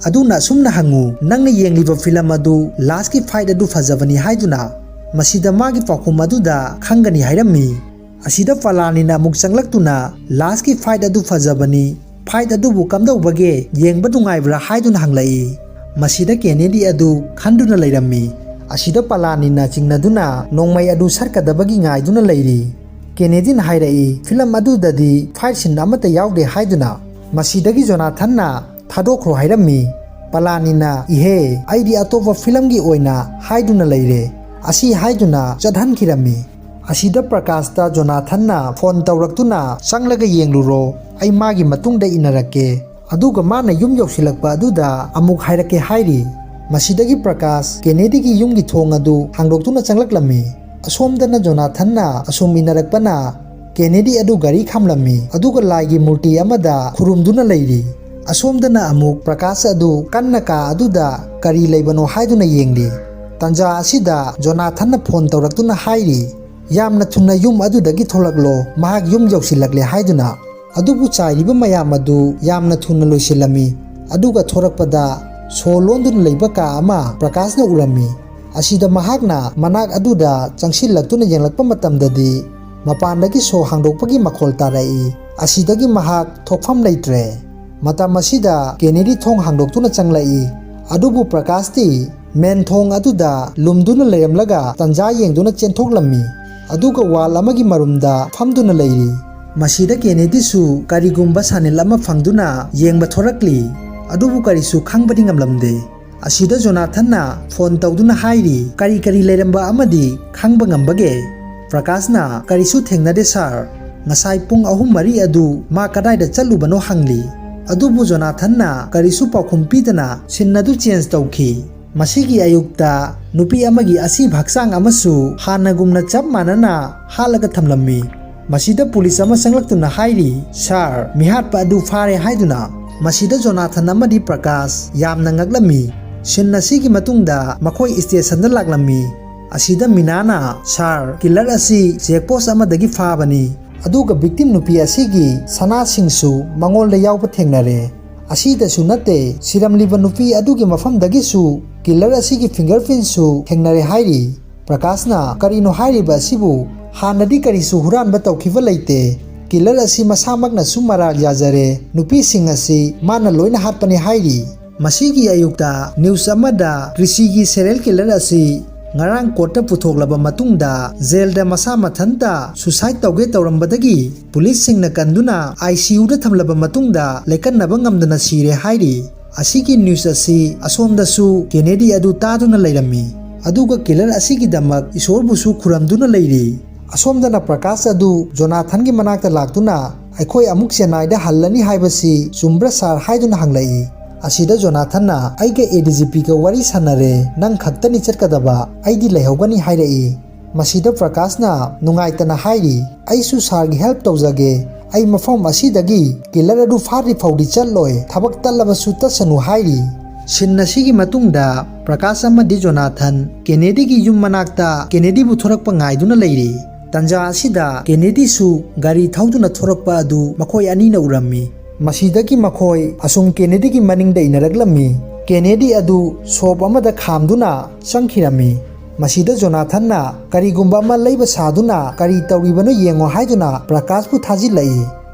ꯑꯗꯨꯅ ꯑꯁꯨꯝꯅ ꯍꯪꯉꯨ, "ꯅꯪꯅ ꯌꯦꯡꯂꯤꯕ ꯐꯤꯂꯝ ꯑꯗꯨ ꯂꯥꯁꯀꯤ ꯐꯥꯏꯠ ꯑꯗꯨ ꯐꯖꯕꯅꯤ" ꯍꯥꯏꯗꯨꯅ꯫ ꯃꯁꯤꯗ ꯃꯥꯒꯤ ꯄꯥꯎꯈꯨꯝ ꯑꯗꯨꯗ ꯈꯪꯒꯅꯤ ꯍꯥꯏꯔꯝꯃꯤ꯫ ꯑꯁꯤꯗ ꯄꯂꯥꯅꯤꯅ ꯑꯃꯨꯛ ꯆꯪꯂꯛꯇꯨꯅ, "ꯂꯥꯁꯀꯤ ꯐꯥꯏꯠ ꯑꯗꯨ ꯐꯖꯕꯅꯤ, ꯐꯥꯏꯠ ꯑꯗꯨꯕꯨ ꯀꯝꯗꯧꯕꯒꯦ, ꯌꯦꯡꯕ ꯅꯨꯡꯉꯥꯏꯕ꯭ꯔꯥ?" ꯍꯥꯏꯗꯨꯅ ꯍꯪꯂꯛꯏ꯫ ꯃꯁꯤꯗ ꯀꯦꯅꯦꯗꯤ ꯑꯗꯨ ꯈꯟꯗꯨꯅ ꯂꯩꯔꯝꯃꯤ꯫ ꯑꯁꯤꯗ ꯄꯂꯥꯅꯤꯅ ꯆꯤꯡꯅꯗꯨꯅ ꯅꯣꯡꯃꯩ ꯑꯗꯨ ꯁꯠꯀꯗꯕꯒꯤ ꯉꯥꯏꯗꯨꯅ ꯂꯩꯔꯤ꯫ ꯀꯦꯅꯦꯗꯤꯅ ꯍꯥꯏꯔꯛꯏ, "ꯐꯤꯂꯝ ꯑꯗꯨꯗꯗꯤ ꯐꯥꯏꯠ ꯁꯤꯟ ꯑꯃꯠꯇ ꯌꯥꯎꯗꯦ" ꯍꯥꯏꯗꯨꯅ꯫ ꯃꯁꯤꯗꯒꯤ ꯖꯣꯅꯥꯊꯟꯅ, "ꯊꯥꯗꯣꯛꯈ꯭ꯔꯣ" ꯍꯥꯏꯔꯝꯃꯤ꯫ ꯄꯂꯥꯅꯤꯅ, "ꯏꯍꯦ, ꯑꯩꯗꯤ ꯑꯇꯣꯞꯄ ꯐꯤꯂꯝꯒꯤ ꯑꯣꯏꯅ" ꯍꯥꯏꯗꯨꯅ ꯂꯩꯔꯦ꯫ ꯑꯁꯤ ꯍꯥꯏꯗꯨꯅ ꯆꯠꯍꯟꯈꯤꯔꯝꯃꯤ꯫ ꯑꯁꯤꯗ ꯄ꯭ꯔꯀꯥꯁꯇ ꯖꯣꯅꯥꯊꯟꯅ ꯐꯣꯟ ꯇꯧꯔꯛꯇꯨꯅ, "ꯆꯪꯂꯒ ꯌꯦꯡꯂꯨꯔꯣ, ꯑꯩ ꯃꯥꯒꯤ ꯃꯇꯨꯡꯗ ꯏꯟꯅꯔꯛꯀꯦ꯫ ꯑꯗꯨꯒ ꯃꯥꯅ ꯌꯨꯝ ꯌꯧꯁꯤꯜꯂꯛꯄ ꯑꯗꯨꯗ ꯑꯃꯨꯛ ꯍꯥꯏꯔꯛꯀꯦ" ꯍꯥꯏꯔꯤ꯫ ꯃꯁꯤꯗꯒꯤ ꯄ꯭ꯔꯀꯥꯁ ꯀꯦꯅꯦꯗꯤꯒꯤ ꯌꯨꯝꯒꯤ ꯊꯣꯡ ꯑꯗꯨ ꯍꯥꯡꯗꯣꯛꯇꯨꯅ ꯆꯪꯂꯛꯂꯝꯃꯤ꯫ ꯑꯁꯣꯝꯗꯅ ꯖꯣꯅꯥꯊꯟꯅ ꯑꯁꯨꯝ ꯏꯟꯅꯔꯛꯄꯅ ꯀꯦꯅꯦꯗꯤ ꯑꯗꯨ ꯒꯥꯔꯤ ꯈꯥꯝꯂꯝꯃꯤ, ꯑꯗꯨꯒ ꯂꯥꯏꯒꯤ ꯃꯨꯔꯇꯤ ꯑꯃꯗ ꯈꯨꯔꯨꯝꯗꯨꯅ ꯂꯩꯔꯤ꯫ ꯑꯁꯣꯝꯗꯅ ꯑꯃꯨꯛ ꯄ꯭ꯔꯀꯥꯁ ꯑꯗꯨ ꯀꯟꯅ ꯀꯥ ꯑꯗꯨꯗ ꯀꯔꯤ ꯂꯩꯕꯅꯣ ꯍꯥꯏꯗꯨꯅ ꯌꯦꯡꯂꯤ꯫ ꯇꯟꯖꯥ ꯑꯁꯤꯗ ꯖꯣꯅꯥꯊꯟꯅ ꯐꯣꯟ ꯇꯧꯔꯛꯇꯨꯅ ꯍꯥꯏꯔꯤ, "ꯌꯥꯝꯅ ꯊꯨꯅ ꯌꯨꯝ ꯑꯗꯨꯗꯒꯤ ꯊꯣꯛꯂꯛꯂꯣ, ꯃꯍꯥꯛ ꯌꯨꯝ ꯌꯧꯁꯤꯜꯂꯛꯂꯦ" ꯍꯥꯏꯗꯨꯅ꯫ ꯑꯗꯨꯕꯨ ꯆꯥꯏꯔꯤꯕ ꯃꯌꯥꯝ ꯑꯗꯨ ꯌꯥꯝꯅ ꯊꯨꯅ ꯂꯣꯏꯁꯤꯜꯂꯝꯃꯤ꯫ ꯑꯗꯨꯒ ꯊꯣꯔꯛꯄꯗ ꯁꯣ ꯂꯣꯟꯗꯨꯅ ꯂꯩꯕ ꯀꯥ ꯑꯃ ꯄ꯭ꯔꯀꯥꯁꯅ ꯎꯔꯝꯃꯤ꯫ ꯑꯁꯤꯗ ꯃꯍꯥꯛꯅ ꯃꯅꯥꯛ ꯑꯗꯨꯗ ꯆꯪꯁꯤꯜꯂꯛꯇꯨꯅ ꯌꯦꯡꯂꯛꯄ ꯃꯇꯝꯗꯗꯤ ꯃꯄꯥꯟꯗꯒꯤ ꯁꯣ ꯍꯥꯡꯗꯣꯛꯄꯒꯤ ꯃꯈꯣꯜ ꯇꯥꯔꯛꯏ꯫ ꯑꯁꯤꯗꯒꯤ ꯃꯍꯥꯛ ꯊꯣꯛꯐꯝ ꯂꯩꯇ꯭ꯔꯦ꯫ ꯃꯇꯝ ꯑꯁꯤꯗ ꯀꯦꯅꯦꯗꯤ ꯊꯣꯡ ꯍꯥꯡꯗꯣꯛꯇꯨꯅ ꯆꯪꯂꯛꯏ꯫ ꯑꯗꯨꯕꯨ ꯄ꯭ꯔꯀꯥꯁꯇꯤ ꯃꯦꯟ ꯊꯣꯡ ꯑꯗꯨꯗ ꯂꯨꯝꯗꯨꯅ ꯂꯩꯔꯝꯂꯒ ꯇꯟꯖꯥ ꯌꯦꯡꯗꯨꯅ ꯆꯦꯟꯊꯣꯛꯂꯝꯃꯤ꯫ ꯑꯗꯨꯒ ꯋꯥꯜ ꯑꯃꯒꯤ ꯃꯔꯨꯝꯗ ꯐꯝꯗꯨꯅ ꯂꯩꯔꯤ꯫ ꯃꯁꯤꯗ ꯀꯦꯅꯦꯗꯤꯁꯨ ꯀꯔꯤꯒꯨꯝꯕ ꯁꯥꯅꯤꯜ ꯑꯃ ꯐꯪꯗꯨꯅ ꯌꯦꯡꯕ ꯊꯣꯔꯛꯂꯤ꯫ ꯑꯗꯨꯕꯨ ꯀꯔꯤꯁꯨ ꯈꯪꯕꯗꯤ ꯉꯝꯂꯝꯗꯦ꯫ ꯑꯁꯤꯗ ꯖꯣꯅꯥꯊꯟꯅ ꯐꯣꯟ ꯇꯧꯗꯨꯅ ꯍꯥꯏꯔꯤ, ꯀꯔꯤ ꯀꯔꯤ ꯂꯩꯔꯝꯕ ꯑꯃꯗꯤ ꯈꯪꯕ ꯉꯝꯕꯒꯦ? ꯄ꯭ꯔꯀꯥꯁꯅ, ꯀꯔꯤꯁꯨ ꯊꯦꯡꯅꯗꯦ ꯁꯥꯔ꯫ ꯉꯁꯥꯏ ꯄꯨꯡ ꯑꯍꯨꯝ ꯃꯔꯤ ꯑꯗꯨ ꯃꯥ ꯀꯗꯥꯏꯗ ꯆꯠꯂꯨꯕꯅꯣ ꯍꯪꯂꯤ꯫ ꯑꯗꯨꯕꯨ ꯖꯣꯅꯥꯊꯟꯅ ꯀꯔꯤꯁꯨ ꯄꯥꯎꯈꯨꯝ ꯄꯤꯗꯅ ꯁꯤꯟ ꯑꯗꯨ ꯆꯦꯟꯖ ꯇꯧꯈꯤ꯫ ꯃꯁꯤꯒꯤ ꯑꯌꯨꯛꯇ ꯅꯨꯄꯤ ꯑꯃꯒꯤ ꯑꯁꯤꯕ ꯍꯛꯆꯥꯡ ꯑꯃꯁꯨ ꯍꯥꯟꯅꯒꯨꯝꯅ ꯆꯞ ꯃꯥꯟꯅꯅ ꯍꯥꯠꯂꯒ ꯊꯝꯂꯝꯃꯤ꯫ ꯃꯁꯤꯗ ꯄꯨꯂꯤꯁ ꯑꯃ ꯆꯪꯂꯛꯇꯨꯅ ꯍꯥꯏꯔꯤ, "ꯁꯥꯔ, ꯃꯤꯍꯥꯠꯄ ꯑꯗꯨ ꯐꯥꯔꯦ" ꯍꯥꯏꯗꯨꯅ꯫ ꯃꯁꯤꯗ ꯖꯣꯅꯥꯊꯟ ꯑꯃꯗꯤ ꯄ꯭ꯔꯀꯥꯁ ꯌꯥꯝꯅ ꯉꯛꯂꯝꯃꯤ꯫ ꯁꯤꯟ ꯑꯁꯤꯒꯤ ꯃꯇꯨꯡꯗ ꯃꯈꯣꯏ ꯁ꯭ꯇꯦꯁꯟꯗ ꯂꯥꯛꯂꯝꯃꯤ꯫ ꯑꯁꯤꯗ ꯃꯤꯅꯥꯅ, "ꯁꯥꯔ, ꯀꯤꯂꯔ ꯑꯁꯤ ꯆꯦꯛ ꯄꯣꯁ ꯑꯃꯗꯒꯤ ꯐꯥꯕꯅꯤ, ꯑꯗꯨꯒ ꯚꯤꯛꯇꯤꯝ ꯅꯨꯄꯤ ꯑꯁꯤꯒꯤ ꯁꯅꯥꯁꯤꯡꯁꯨ ꯃꯉꯣꯟꯗ ꯌꯥꯎꯕ ꯊꯦꯡꯅꯔꯦ꯫ ꯑꯁꯤꯗꯁꯨ ꯅꯠꯇꯦ, ꯁꯤꯔꯝꯂꯤꯕ ꯅꯨꯄꯤ ꯑꯗꯨꯒꯤ ꯃꯐꯝꯗꯒꯤꯁꯨ ꯀꯤꯂꯔ ꯑꯁꯤꯒꯤ ꯐꯤꯡꯒꯔ ꯄ꯭ꯔꯤꯟꯠꯁꯨ ꯊꯦꯡꯅꯔꯦ" ꯍꯥꯏꯔꯤ꯫ ꯄ꯭ꯔꯀꯥꯁꯅ, "ꯀꯔꯤꯅꯣ ꯍꯥꯏꯔꯤꯕ ꯑꯁꯤꯕꯨ? ꯍꯥꯟꯅꯗꯤ ꯀꯔꯤꯁꯨ ꯍꯨꯔꯥꯟꯕ ꯇꯧꯈꯤꯕ ꯂꯩꯇꯦ꯫ ꯀꯤꯂꯔ ꯑꯁꯤ ꯃꯁꯥꯃꯛꯅꯁꯨ ꯃꯔꯥꯜ ꯌꯥꯖꯔꯦ꯫ ꯅꯨꯄꯤꯁꯤꯡ ꯑꯁꯤ ꯃꯥꯅ ꯂꯣꯏꯅ ꯍꯥꯠꯄꯅꯤ" ꯍꯥꯏꯔꯤ꯫ ꯃꯁꯤꯒꯤ ꯑꯌꯨꯛꯇ ꯅ꯭ꯌꯨꯁ ꯑꯃꯗ ꯀ꯭ꯔꯤꯁꯤꯒꯤ ꯁꯦꯔꯤꯌꯦꯜ ꯀꯤꯂꯔ ꯑꯁꯤ ꯉꯔꯥꯡ ꯀꯣꯔꯠꯇ ꯄꯨꯊꯣꯛꯂꯕ ꯃꯇꯨꯡꯗ ꯖꯦꯜꯗ ꯃꯁꯥ ꯃꯊꯟꯇ ꯁꯨꯁꯥꯏꯗ ꯇꯧꯒꯦ ꯇꯧꯔꯝꯕꯗꯒꯤ ꯄꯨꯂꯤꯁꯁꯤꯡꯅ ꯀꯟꯗꯨꯅ ꯑꯥꯏ ꯁꯤ ꯌꯨꯗ ꯊꯝꯂꯕ ꯃꯇꯨꯡꯗ ꯂꯦꯀꯠꯅꯕ ꯉꯝꯗꯅ ꯁꯤꯔꯦ ꯍꯥꯏꯔꯤ꯫ ꯑꯁꯤꯒꯤ ꯅ꯭ꯌꯨꯁ ꯑꯁꯤ ꯑꯁꯣꯝꯗꯁꯨ ꯀꯦꯅꯦꯗꯤ ꯑꯗꯨ ꯇꯥꯗꯨꯅ ꯂꯩꯔꯝꯃꯤ, ꯑꯗꯨꯒ ꯀꯤꯂꯔ ꯑꯁꯤꯒꯤꯗꯃꯛ ꯏꯁꯣꯔꯕꯨꯁꯨ ꯈꯨꯔꯝꯗꯨꯅ ꯂꯩꯔꯤ꯫ ꯑꯁꯣꯝꯗꯅ ꯄ꯭ꯔꯀꯥꯁ ꯑꯗꯨ ꯖꯣꯅꯥꯊꯟꯒꯤ ꯃꯅꯥꯛꯇ ꯂꯥꯛꯇꯨꯅ, "ꯑꯩꯈꯣꯏ ꯑꯃꯨꯛ ꯆꯦꯟꯅꯥꯏꯗ ꯍꯜꯂꯅꯤ ꯍꯥꯏꯕꯁꯤ ꯆꯨꯝꯕ꯭ꯔꯥ ꯁꯥꯔ?" ꯍꯥꯏꯗꯨꯅ ꯍꯪꯂꯛꯏ꯫ ꯑꯁꯤꯗ ꯖꯣꯅꯥꯊꯟꯅ, "ꯑꯩꯒ ꯑꯦ ꯗꯤ ꯖꯤ ꯄꯤꯒ ꯋꯥꯔꯤ ꯁꯥꯟꯅꯔꯦ, ꯅꯪ ꯈꯛꯇꯅꯤ ꯆꯠꯀꯗꯕ, ꯑꯩꯗꯤ ꯂꯩꯍꯧꯒꯅꯤ" ꯍꯥꯏꯔꯛꯏ꯫ ꯃꯁꯤꯗ ꯄ꯭ꯔꯀꯥꯁꯅ ꯅꯨꯡꯉꯥꯏꯇꯅ ꯍꯥꯏꯔꯤ, "ꯑꯩꯁꯨ ꯁꯥꯔꯒꯤ ꯍꯦꯜꯞ ꯇꯧꯖꯒꯦ, ꯑꯩ ꯃꯐꯝ ꯑꯁꯤꯗꯒꯤ ꯀꯤꯂꯔ ꯑꯗꯨ ꯐꯥꯗ꯭ꯔꯤ ꯐꯥꯎꯗꯤ ꯆꯠꯂꯣꯏ, ꯊꯕꯛ ꯇꯠꯂꯕꯁꯨ ꯇꯠꯁꯅꯨ" ꯍꯥꯏꯔꯤ꯫ ꯁꯤꯟ ꯑꯁꯤꯒꯤ ꯃꯇꯨꯡꯗ ꯄ꯭ꯔꯀꯥꯁ ꯑꯃꯗꯤ ꯖꯣꯅꯥꯊꯟ ꯀꯦꯅꯦꯗꯤꯒꯤ ꯌꯨꯝ ꯃꯅꯥꯛꯇ ꯀꯦꯅꯦꯗꯤꯕꯨ ꯊꯣꯔꯛꯄ ꯉꯥꯏꯗꯨꯅ ꯂꯩꯔꯤ꯫ ꯇꯟꯖꯥ ꯑꯁꯤꯗ ꯀꯦꯅꯦꯗꯤꯁꯨ ꯒꯥꯔꯤ ꯊꯧꯗꯨꯅ ꯊꯣꯔꯛꯄ ꯑꯗꯨ ꯃꯈꯣꯏ ꯑꯅꯤꯅ ꯎꯔꯝꯃꯤ꯫ ꯃꯁꯤꯗꯒꯤ ꯃꯈꯣꯏ ꯑꯁꯨꯝ ꯀꯦꯅꯦꯗꯤꯒꯤ ꯃꯅꯤꯡꯗ ꯏꯟꯅꯔꯛꯂꯝꯃꯤ꯫ ꯀꯦꯅꯦꯗꯤ ꯑꯗꯨ ꯁꯣꯞ ꯑꯃꯗ ꯈꯥꯝꯗꯨꯅ ꯆꯪꯈꯤꯔꯝꯃꯤ꯫ ꯃꯁꯤꯗ ꯖꯣꯅꯥꯊꯟꯅ, "ꯀꯔꯤꯒꯨꯝꯕ ꯑꯃ ꯂꯩꯕ ꯁꯥꯗꯨꯅ ꯀꯔꯤ ꯇꯧꯔꯤꯕꯅꯣ ꯌꯦꯡꯉꯣ" ꯍꯥꯏꯗꯨꯅ ꯄ꯭ꯔꯀꯥꯁꯄꯨ ꯊꯥꯖꯤꯜꯂꯛꯏ꯫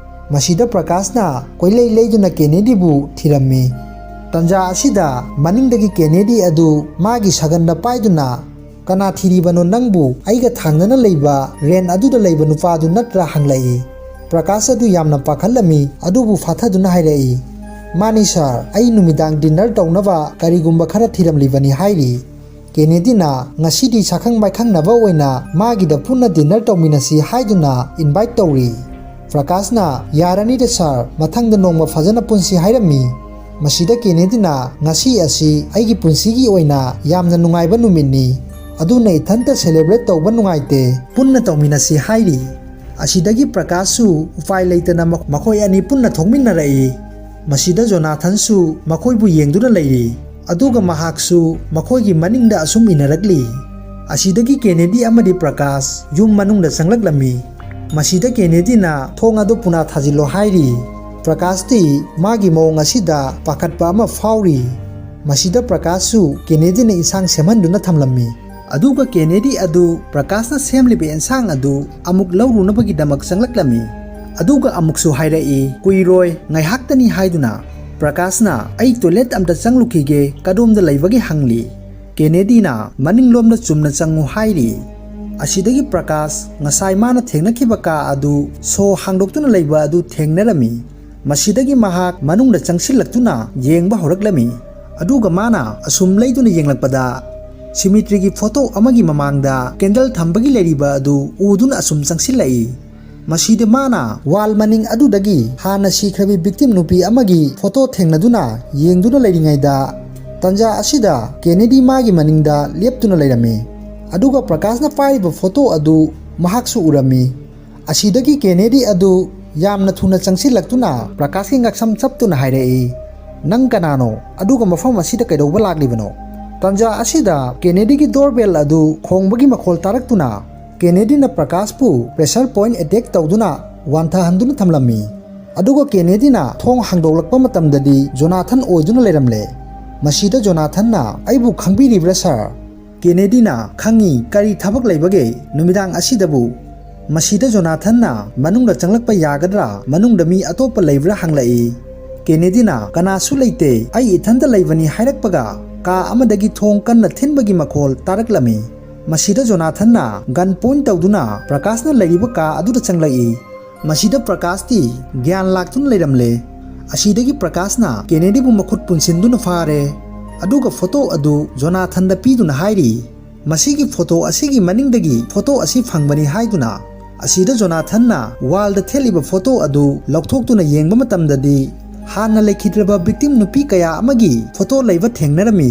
ꯃꯁꯤꯗ ꯄ꯭ꯔꯀꯥꯁꯅ ꯀꯣꯏꯂꯩ ꯂꯩꯗꯨꯅ ꯀꯦꯅꯦꯗꯤꯕꯨ ꯊꯤꯔꯝꯃꯤ꯫ ꯇꯟꯖꯥ ꯑꯁꯤꯗ ꯃꯅꯤꯡꯗꯒꯤ ꯀꯦꯅꯦꯗꯤ ꯑꯗꯨ ꯃꯥꯒꯤ ꯁꯒꯟꯗ ꯄꯥꯏꯗꯨꯅ, "ꯀꯅꯥ ꯊꯤꯔꯤꯕꯅꯣ ꯅꯪꯕꯨ? ꯑꯩꯒ ꯊꯥꯡꯅꯅ ꯂꯩꯕ ꯔꯦꯟ ꯑꯗꯨꯗ ꯂꯩꯕ ꯅꯨꯄꯥꯗꯨ ꯅꯠꯇ꯭ꯔꯥ?" ꯍꯪꯂꯛꯏ꯫ ꯄ꯭ꯔꯀꯥꯁ ꯑꯗꯨ ꯌꯥꯝꯅ ꯄꯥꯈꯠꯂꯝꯃꯤ, ꯑꯗꯨꯕꯨ ꯐꯥꯊꯗꯨꯅ ꯍꯥꯏꯔꯛꯏ, "ꯃꯥꯅꯤ ꯁꯥꯔ, ꯑꯩ ꯅꯨꯃꯤꯗꯥꯡ ꯗꯤꯟꯅꯔ ꯇꯧꯅꯕ ꯀꯔꯤꯒꯨꯝꯕ ꯈꯔ ꯊꯤꯔꯝꯂꯤꯕꯅꯤ" ꯍꯥꯏꯔꯤ꯫ ꯀꯦꯅꯦꯗꯤꯅ, "ꯉꯁꯤꯗꯤ ꯁꯛꯈꯪ ꯃꯥꯏꯈꯪꯅꯕ ꯑꯣꯏꯅ ꯃꯥꯒꯤꯗ ꯄꯨꯟꯅ ꯗꯤꯟꯅꯔ ꯇꯧꯃꯤꯟꯅꯁꯤ" ꯍꯥꯏꯗꯨꯅ ꯏꯟꯚꯥꯏꯠ ꯇꯧꯔꯤ꯫ ꯄ꯭ꯔꯀꯥꯁꯅ, "ꯌꯥꯔꯅꯤꯗ ꯁꯥꯔ, ꯃꯊꯪꯗ ꯅꯣꯡꯃ ꯐꯖꯅ ꯄꯨꯟꯁꯤ" ꯍꯥꯏꯔꯝꯃꯤ꯫ ꯃꯁꯤꯗ ꯀꯦꯅꯦꯗꯤꯅ, "ꯉꯁꯤ ꯑꯁꯤ ꯑꯩꯒꯤ ꯄꯨꯟꯁꯤꯒꯤ ꯑꯣꯏꯅ ꯌꯥꯝꯅ ꯅꯨꯡꯉꯥꯏꯕ ꯅꯨꯃꯤꯠꯅꯤ, ꯑꯗꯨꯅ ꯏꯊꯟꯇ ꯁꯦꯂꯦꯕ꯭ꯔꯦꯠ ꯇꯧꯕ ꯅꯨꯡꯉꯥꯏꯇꯦ, ꯄꯨꯟꯅ ꯇꯧꯃꯤꯟꯅꯁꯤ" ꯍꯥꯏꯔꯤ꯫ ꯑꯁꯤꯗꯒꯤ ꯄ꯭ꯔꯀꯥꯁꯁꯨ ꯎꯄꯥꯏ ꯂꯩꯇꯅ ꯃꯈꯣꯏ ꯑꯅꯤ ꯄꯨꯟꯅ ꯊꯣꯛꯃꯤꯟꯅꯔꯛꯏ꯫ ꯃꯁꯤꯗ ꯖꯣꯅꯥꯊꯟꯁꯨ ꯃꯈꯣꯏꯕꯨ ꯌꯦꯡꯗꯨꯅ ꯂꯩꯔꯤ, ꯑꯗꯨꯒ ꯃꯍꯥꯛꯁꯨ ꯃꯈꯣꯏꯒꯤ ꯃꯅꯤꯡꯗ ꯑꯁꯨꯝ ꯏꯟꯅꯔꯛꯂꯤ꯫ ꯑꯁꯤꯗꯒꯤ ꯀꯦꯅꯦꯗꯤ ꯑꯃꯗꯤ ꯄ꯭ꯔꯀꯥꯁ ꯌꯨꯝ ꯃꯅꯨꯡꯗ ꯆꯪꯂꯛꯂꯝꯃꯤ꯫ ꯃꯁꯤꯗ ꯀꯦꯅꯦꯗꯤꯅ ꯊꯣꯡ ꯑꯗꯨ ꯄꯨꯅꯥ ꯊꯥꯖꯤꯜꯂꯣ ꯍꯥꯏꯔꯤ꯫ ꯄ꯭ꯔꯀꯥꯁꯇꯤ ꯃꯥꯒꯤ ꯃꯑꯣꯡ ꯑꯁꯤꯗ ꯄꯥꯈꯠꯄ ꯑꯃ ꯐꯥꯎꯔꯤ꯫ ꯃꯁꯤꯗ ꯄ꯭ꯔꯀꯥꯁꯁꯨ ꯀꯦꯅꯦꯗꯤꯅ ꯏꯟꯁꯥꯡ ꯁꯦꯝꯍꯟꯗꯨꯅ ꯊꯝꯂꯝꯃꯤ꯫ ꯑꯗꯨꯒ ꯀꯦꯅꯦꯗꯤ ꯑꯗꯨ ꯄ꯭ꯔꯀꯥꯁꯅ ꯁꯦꯝꯂꯤꯕ ꯑꯦꯟꯁꯥꯡ ꯑꯗꯨ ꯑꯃꯨꯛ ꯂꯧꯔꯨꯅꯕꯒꯤꯗꯃꯛ ꯆꯪꯂꯛꯂꯝꯃꯤ꯫ ꯑꯗꯨꯒ ꯑꯃꯨꯛꯁꯨ ꯍꯥꯏꯔꯛꯏ, "ꯀꯨꯏꯔꯣꯏ, ꯉꯥꯏꯍꯥꯛꯇꯅꯤ" ꯍꯥꯏꯗꯨꯅ꯫ ꯄ꯭ꯔꯀꯥꯁꯅ, "ꯑꯩ ꯇꯣꯏꯂꯦꯠ ꯑꯝꯇ ꯆꯪꯂꯨꯈꯤꯒꯦ, ꯀꯗꯣꯝꯗ ꯂꯩꯕꯒꯦ?" ꯍꯪꯂꯤ꯫ ꯀꯦꯅꯦꯗꯤꯅ, "ꯃꯅꯤꯡꯂꯣꯝꯗ ꯆꯨꯝꯅ ꯆꯪꯉꯨ" ꯍꯥꯏꯔꯤ꯫ ꯑꯁꯤꯗꯒꯤ ꯄ꯭ꯔꯀꯥꯁ ꯉꯁꯥꯏ ꯃꯥꯅ ꯊꯦꯡꯅꯈꯤꯕ ꯀꯥ ꯑꯗꯨ ꯁꯣ ꯍꯥꯡꯗꯣꯛꯇꯨꯅ ꯂꯩꯕ ꯑꯗꯨ ꯊꯦꯡꯅꯔꯝꯃꯤ꯫ ꯃꯁꯤꯗꯒꯤ ꯃꯍꯥꯛ ꯃꯅꯨꯡꯗ ꯆꯪꯁꯤꯜꯂꯛꯇꯨꯅ ꯌꯦꯡꯕ ꯍꯧꯔꯛꯂꯝꯃꯤ꯫ ꯑꯗꯨꯒ ꯃꯥꯅ ꯑꯁꯨꯝ ꯂꯩꯗꯨꯅ ꯌꯦꯡꯂꯛꯄꯗ, ꯁꯤꯃꯤꯇ꯭ꯔꯤꯒꯤ ꯐꯣꯇꯣ ꯑꯃꯒꯤ ꯃꯃꯥꯡꯗ ꯀꯦꯟꯗꯜ ꯊꯝꯕꯒꯤ ꯂꯩꯔꯤꯕ ꯑꯗꯨ ꯎꯗꯨꯅ ꯑꯁꯨꯝ ꯆꯪꯁꯤꯜꯂꯛꯏ꯫ ꯃꯁꯤꯗ ꯃꯥꯅ ꯋꯥꯜ ꯃꯅꯤꯡ ꯑꯗꯨꯗꯒꯤ ꯍꯥꯟꯅ ꯁꯤꯈ꯭ꯔꯕꯤ ꯚꯤꯛꯇꯤꯝ ꯅꯨꯄꯤ ꯑꯃꯒꯤ ꯐꯣꯇꯣ ꯊꯦꯡꯅꯗꯨꯅ ꯌꯦꯡꯗꯨꯅ ꯂꯩꯔꯤꯉꯩꯗ, ꯇꯟꯖꯥ ꯑꯁꯤꯗ ꯀꯦꯅꯦꯗꯤ ꯃꯥꯒꯤ ꯃꯅꯤꯡꯗ ꯂꯦꯞꯇꯨꯅ ꯂꯩꯔꯝꯃꯤ꯫ ꯑꯗꯨꯒ ꯄ꯭ꯔꯀꯥꯁꯅ ꯄꯥꯏꯔꯤꯕ ꯐꯣꯇꯣ ꯑꯗꯨ ꯃꯍꯥꯛꯁꯨ ꯎꯔꯝꯃꯤ꯫ ꯑꯁꯤꯗꯒꯤ ꯀꯦꯅꯦꯗꯤ ꯑꯗꯨ ꯌꯥꯝꯅ ꯊꯨꯅ ꯆꯪꯁꯤꯜꯂꯛꯇꯨꯅ ꯄ꯭ꯔꯀꯥꯁꯀꯤ ꯉꯛꯁꯝ ꯆꯞꯇꯨꯅ ꯍꯥꯏꯔꯛꯏ, "ꯅꯪ ꯀꯅꯥꯅꯣ? ꯑꯗꯨꯒ ꯃꯐꯝ ꯑꯁꯤꯗ ꯀꯩꯗꯧꯕ ꯂꯥꯛꯂꯤꯕꯅꯣ?" ꯇꯟꯖꯥ ꯑꯁꯤꯗ ꯀꯦꯅꯦꯗꯤꯒꯤ ꯗꯣꯔꯕꯦꯜ ꯑꯗꯨ ꯈꯣꯡꯕꯒꯤ ꯃꯈꯣꯜ ꯇꯥꯔꯛꯇꯨꯅ ꯀꯦꯅꯦꯗꯤꯅ ꯄ꯭ꯔꯀꯥꯁꯄꯨ ꯄ꯭ꯔꯦꯁꯔ ꯄꯣꯏꯟꯠ ꯑꯦꯇꯦꯛ ꯇꯧꯗꯨꯅ ꯋꯥꯟꯊꯍꯟꯗꯨꯅ ꯊꯝꯂꯝꯃꯤ꯫ ꯑꯗꯨꯒ ꯀꯦꯅꯦꯗꯤꯅ ꯊꯣꯡ ꯍꯥꯡꯗꯣꯛꯂꯛꯄ ꯃꯇꯝꯗꯗꯤ ꯖꯣꯅꯥꯊꯟ ꯑꯣꯏꯗꯨꯅ ꯂꯩꯔꯝꯂꯦ꯫ ꯃꯁꯤꯗ ꯖꯣꯅꯥꯊꯟꯅ, "ꯑꯩꯕꯨ ꯈꯪꯕꯤꯔꯤꯕ꯭ꯔꯥ ꯁꯥꯔ?" ꯀꯦꯅꯦꯗꯤꯅ, "ꯈꯪꯉꯤ, ꯀꯔꯤ ꯊꯕꯛ ꯂꯩꯕꯒꯦ ꯅꯨꯃꯤꯗꯥꯡ ꯑꯁꯤꯗꯕꯨ?" ꯃꯁꯤꯗ ꯖꯣꯅꯥꯊꯟꯅ, "ꯃꯅꯨꯡꯗ ꯆꯪꯂꯛꯄ ꯌꯥꯒꯗ꯭ꯔꯥ? ꯃꯅꯨꯡꯗ ꯃꯤ ꯑꯇꯣꯞꯄ ꯂꯩꯕ꯭ꯔꯥ?" ꯍꯪꯂꯛꯏ꯫ ꯀꯦꯅꯦꯗꯤꯅ "ꯀꯅꯥꯁꯨ ꯂꯩꯇꯦ, ꯑꯩ ꯏꯊꯟꯇ ꯂꯩꯕꯅꯤ" ꯍꯥꯏꯔꯛꯄꯒ ꯀꯥ ꯑꯃꯗꯒꯤ ꯊꯣꯡ ꯀꯟꯅ ꯊꯤꯟꯕꯒꯤ ꯃꯈꯣꯜ ꯇꯥꯔꯛꯂꯝꯃꯤ꯫ ꯃꯁꯤꯗ ꯖꯣꯅꯥꯊꯟꯅ gun point ꯇꯧꯗꯨꯅ ꯄ꯭ꯔꯀꯥꯁꯅ ꯂꯩꯔꯤꯕ ꯀꯥ ꯑꯗꯨꯗ ꯆꯪꯂꯛꯏ꯫ ꯃꯁꯤꯗ ꯄ꯭ꯔꯀꯥꯁꯇꯤ ꯒ꯭ꯌꯥꯟ ꯂꯥꯛꯇꯨꯅ ꯂꯩꯔꯝꯂꯦ꯫ ꯑꯁꯤꯗꯒꯤ ꯄ꯭ꯔꯀꯥꯁꯅ ꯀꯦꯅꯦꯗꯤꯕꯨ ꯃꯈꯨꯠ ꯄꯨꯟꯁꯤꯟꯗꯨꯅ ꯐꯥꯔꯦ꯫ ꯑꯗꯨꯒ ꯐꯣꯇꯣ ꯑꯗꯨ ꯖꯣꯅꯥꯊꯟꯗ ꯄꯤꯗꯨꯅ ꯍꯥꯏꯔꯤ, "ꯃꯁꯤꯒꯤ ꯐꯣꯇꯣ ꯑꯁꯤꯒꯤ ꯃꯅꯤꯡꯗꯒꯤ ꯐꯣꯇꯣ ꯑꯁꯤ ꯐꯪꯕꯅꯤ" ꯍꯥꯏꯗꯨꯅ꯫ ꯑꯁꯤꯗ ꯖꯣꯅꯥꯊꯟꯅ wall ꯗ ꯊꯦꯠꯂꯤꯕ ꯐꯣꯇꯣ ꯑꯗꯨ ꯂꯧꯊꯣꯛꯇꯨꯅ ꯌꯦꯡꯕ ꯃꯇꯝꯗꯗꯤ, ꯍꯥꯟꯅ ꯂꯩꯈꯤꯗ꯭ꯔꯕ victim ꯅꯨꯄꯤ ꯀꯌꯥ ꯑꯃꯒꯤ ꯐꯣꯇꯣ ꯂꯩꯕ ꯊꯦꯡꯅꯔꯝꯃꯤ꯫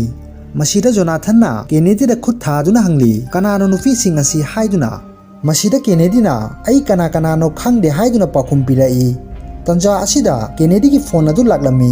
ꯃꯁꯤꯗ ꯖꯣꯅꯥꯊꯟꯅ ꯀꯦꯅꯦꯗꯤꯗ ꯈꯨꯠ ꯊꯥꯗꯨꯅ ꯍꯪꯂꯤ, "ꯀꯅꯥꯅꯣ ꯅꯨꯄꯤꯁꯤꯡ ꯑꯁꯤ?" ꯍꯥꯏꯗꯨꯅ꯫ ꯃꯁꯤꯗ ꯀꯦꯅꯦꯗꯤꯅ "ꯑꯩ ꯀꯅꯥ ꯀꯅꯥꯅꯣ ꯈꯪꯗꯦ" ꯍꯥꯏꯗꯨꯅ ꯄꯥꯎꯈꯨꯝ ꯄꯤꯔꯛꯏ꯫ ꯇꯟꯖꯥ ꯑꯁꯤꯗ ꯀꯦꯅꯦꯗꯤꯒꯤ ꯐꯣꯟ ꯑꯗꯨ ꯂꯥꯛꯂꯝꯃꯤ꯫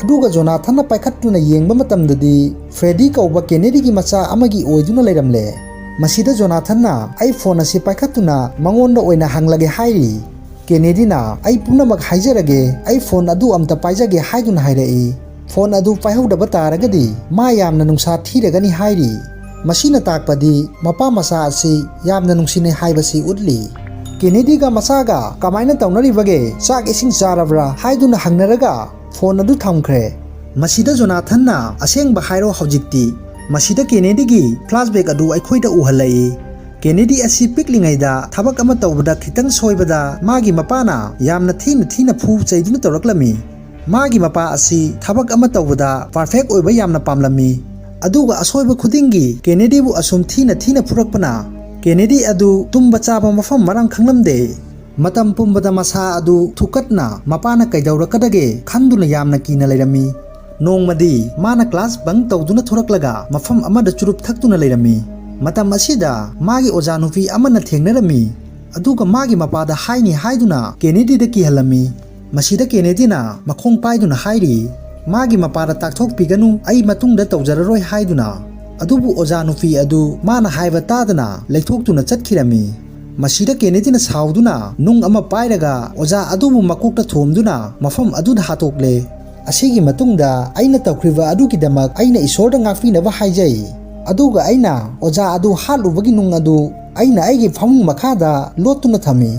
ꯑꯗꯨꯒ ꯖꯣꯅꯥꯊꯟꯅ ꯄꯥꯏꯈꯠꯇꯨꯅ ꯌꯦꯡꯕ ꯃꯇꯝꯗꯗꯤ, ꯐ꯭ꯔꯦꯗꯤ ꯀꯧꯕ ꯀꯦꯅꯦꯗꯤꯒꯤ ꯃꯆꯥ ꯑꯃꯒꯤ ꯑꯣꯏꯗꯨꯅ ꯂꯩꯔꯝꯂꯦ꯫ ꯃꯁꯤꯗ ꯖꯣꯅꯥꯊꯟꯅ "ꯑꯩ ꯐꯣꯟ ꯑꯁꯤ ꯄꯥꯏꯈꯠꯇꯨꯅ ꯃꯉꯣꯟꯗ ꯑꯣꯏꯅ ꯍꯪꯂꯒꯦ" ꯍꯥꯏꯔꯤ꯫ ꯀꯦꯅꯦꯗꯤꯅ, "ꯑꯩ ꯄꯨꯝꯅꯃꯛ ꯍꯥꯏꯖꯔꯒꯦ, ꯑꯩ ꯐꯣꯟ ꯑꯗꯨ ꯑꯝꯇ ꯄꯥꯏꯖꯒꯦ" ꯍꯥꯏꯗꯨꯅ ꯍꯥꯏꯔꯛꯏ꯫ ꯐꯣꯟ ꯑꯗꯨ ꯄꯥꯏꯍꯧꯗꯕ ꯇꯥꯔꯒꯗꯤ ꯃꯥ ꯌꯥꯝꯅ ꯅꯨꯡꯁꯥ ꯊꯤꯔꯒꯅꯤ ꯍꯥꯏꯔꯤ꯫ ꯃꯁꯤꯅ ꯇꯥꯛꯄꯗꯤ ꯃꯄꯥ ꯃꯆꯥ ꯑꯁꯤ ꯌꯥꯝꯅ ꯅꯨꯡꯁꯤꯅꯩ ꯍꯥꯏꯕꯁꯤ ꯎꯠꯂꯤ꯫ ꯀꯦꯅꯦꯗꯤꯒ ꯃꯆꯥꯒ ꯀꯃꯥꯏꯅ ꯇꯧꯅꯔꯤꯕꯒꯦ? "ꯆꯥꯛ ꯏꯁꯤꯡ ꯆꯥꯔꯕ꯭ꯔꯥ?" ꯍꯥꯏꯗꯨꯅ ꯍꯪꯅꯔꯒ ꯐꯣꯟ ꯑꯗꯨ ꯊꯝꯈ꯭ꯔꯦ꯫ ꯃꯁꯤꯗ ꯖꯣꯅꯥꯊꯟꯅ "ꯑꯁꯦꯡꯕ ꯍꯥꯏꯔꯣ ꯍꯧꯖꯤꯛꯇꯤ?" ꯃꯁꯤꯗ ꯀꯦꯅꯦꯗꯤꯒꯤ flashback ꯑꯗꯨ ꯑꯩꯈꯣꯏꯗ ꯎꯍꯜꯂꯛꯏ꯫ ꯀꯦꯅꯦꯗꯤ ꯑꯁꯤ ꯄꯤꯛꯂꯤꯉꯩꯗ ꯊꯕꯛ ꯑꯃ ꯇꯧꯕꯗ ꯈꯤꯇꯪ ꯁꯣꯏꯕꯗ ꯃꯥꯒꯤ ꯃꯄꯥꯅ ꯌꯥꯝꯅ ꯊꯤꯅ ꯊꯤꯅ ꯐꯨ ꯆꯩꯗꯨꯅ ꯇꯧꯔꯛꯂꯝꯃꯤ꯫ ꯃꯥꯒꯤ ꯃꯄꯥ ꯑꯁꯤ ꯊꯕꯛ ꯑꯃ ꯇꯧꯕꯗ perfect ꯑꯣꯏꯕ ꯌꯥꯝꯅ ꯄꯥꯝꯂꯝꯃꯤ꯫ ꯑꯗꯨꯒ ꯑꯁꯣꯏꯕ ꯈꯨꯗꯤꯡꯒꯤ ꯀꯦꯅꯦꯗꯤꯕꯨ ꯑꯁꯨꯝ ꯊꯤꯅ ꯊꯤꯅ ꯐꯨꯔꯛꯄꯅ ꯀꯦꯅꯦꯗꯤ ꯑꯗꯨ ꯇꯨꯝꯕ ꯆꯥꯕ ꯃꯐꯝ ꯃꯔꯥꯡ ꯈꯪꯂꯝꯗꯦ꯫ ꯃꯇꯝ ꯄꯨꯝꯕꯗ ꯃꯁꯥ ꯑꯗꯨ ꯊꯨꯛꯀꯠꯅ ꯃꯄꯥꯅ ꯀꯩꯗꯧꯔꯛꯀꯗꯒꯦ ꯈꯟꯗꯨꯅ ꯌꯥꯝꯅ ꯀꯤꯅ ꯂꯩꯔꯝꯃꯤ꯫ ꯅꯣꯡꯃꯗꯤ ꯃꯥꯅ class bunk ꯇꯧꯗꯨꯅ ꯊꯣꯔꯛꯂꯒ ꯃꯐꯝ ꯑꯃꯗ ꯆꯨꯔꯨꯞ ꯊꯛꯇꯨꯅ ꯂꯩꯔꯝꯃꯤ꯫ ꯃꯇꯝ ꯑꯁꯤꯗ ꯃꯥꯒꯤ ꯑꯣꯖꯥ ꯅꯨꯄꯤ ꯑꯃꯅ ꯊꯦꯡꯅꯔꯝꯃꯤ꯫ ꯑꯗꯨꯒ ꯃꯥꯒꯤ ꯃꯄꯥꯗ ꯍꯥꯏꯅꯤ ꯍꯥꯏꯗꯨꯅ ꯀꯦꯅꯦꯗꯤꯗ ꯀꯤꯍꯜꯂꯝꯃꯤ꯫ ꯃꯁꯤꯗ ꯀꯦꯅꯦꯗꯤꯅ ꯃꯈꯣꯡ ꯄꯥꯏꯗꯨꯅ ꯍꯥꯏꯔꯤ, "ꯃꯥꯒꯤ ꯃꯄꯥꯗ ꯇꯥꯛꯊꯣꯛꯄꯤꯒꯅꯨ, ꯑꯩ ꯃꯇꯨꯡꯗ ꯇꯧꯖꯔꯔꯣꯏ" ꯍꯥꯏꯗꯨꯅ꯫ ꯑꯗꯨꯕꯨ ꯑꯣꯖꯥ ꯅꯨꯄꯤ ꯑꯗꯨ ꯃꯥꯅ ꯍꯥꯏꯕ ꯇꯥꯗꯅ ꯂꯩꯊꯣꯛꯇꯨꯅ ꯆꯠꯈꯤꯔꯝꯃꯤ꯫ ꯃꯁꯤꯗ ꯀꯦꯅꯦꯗꯤꯅ ꯁꯥꯎꯗꯨꯅ ꯅꯨꯡ ꯑꯃ ꯄꯥꯏꯔꯒ ꯑꯣꯖꯥ ꯑꯗꯨꯕꯨ ꯃꯀꯣꯛꯇ ꯊꯣꯝꯗꯨꯅ ꯃꯐꯝ ꯑꯗꯨꯗ ꯍꯥꯠꯇꯣꯛꯂꯦ꯫ ꯑꯁꯤꯒꯤ ꯃꯇꯨꯡꯗ ꯑꯩꯅ ꯇꯧꯈ꯭ꯔꯤꯕ ꯑꯗꯨꯒꯤꯗꯃꯛ ꯑꯩꯅ ꯏꯁꯣꯔꯗ ꯉꯥꯛꯄꯤꯅꯕ ꯍꯥꯏꯖꯩ꯫ ꯑꯗꯨꯒ ꯑꯩꯅ ꯑꯣꯖꯥ ꯑꯗꯨ ꯍꯥꯠꯂꯨꯕꯒꯤ ꯅꯨꯡ ꯑꯗꯨ ꯑꯩꯅ ꯑꯩꯒꯤ ꯐꯃꯨꯡ ꯃꯈꯥꯗ ꯂꯣꯠꯇꯨꯅ ꯊꯝꯃꯤ꯫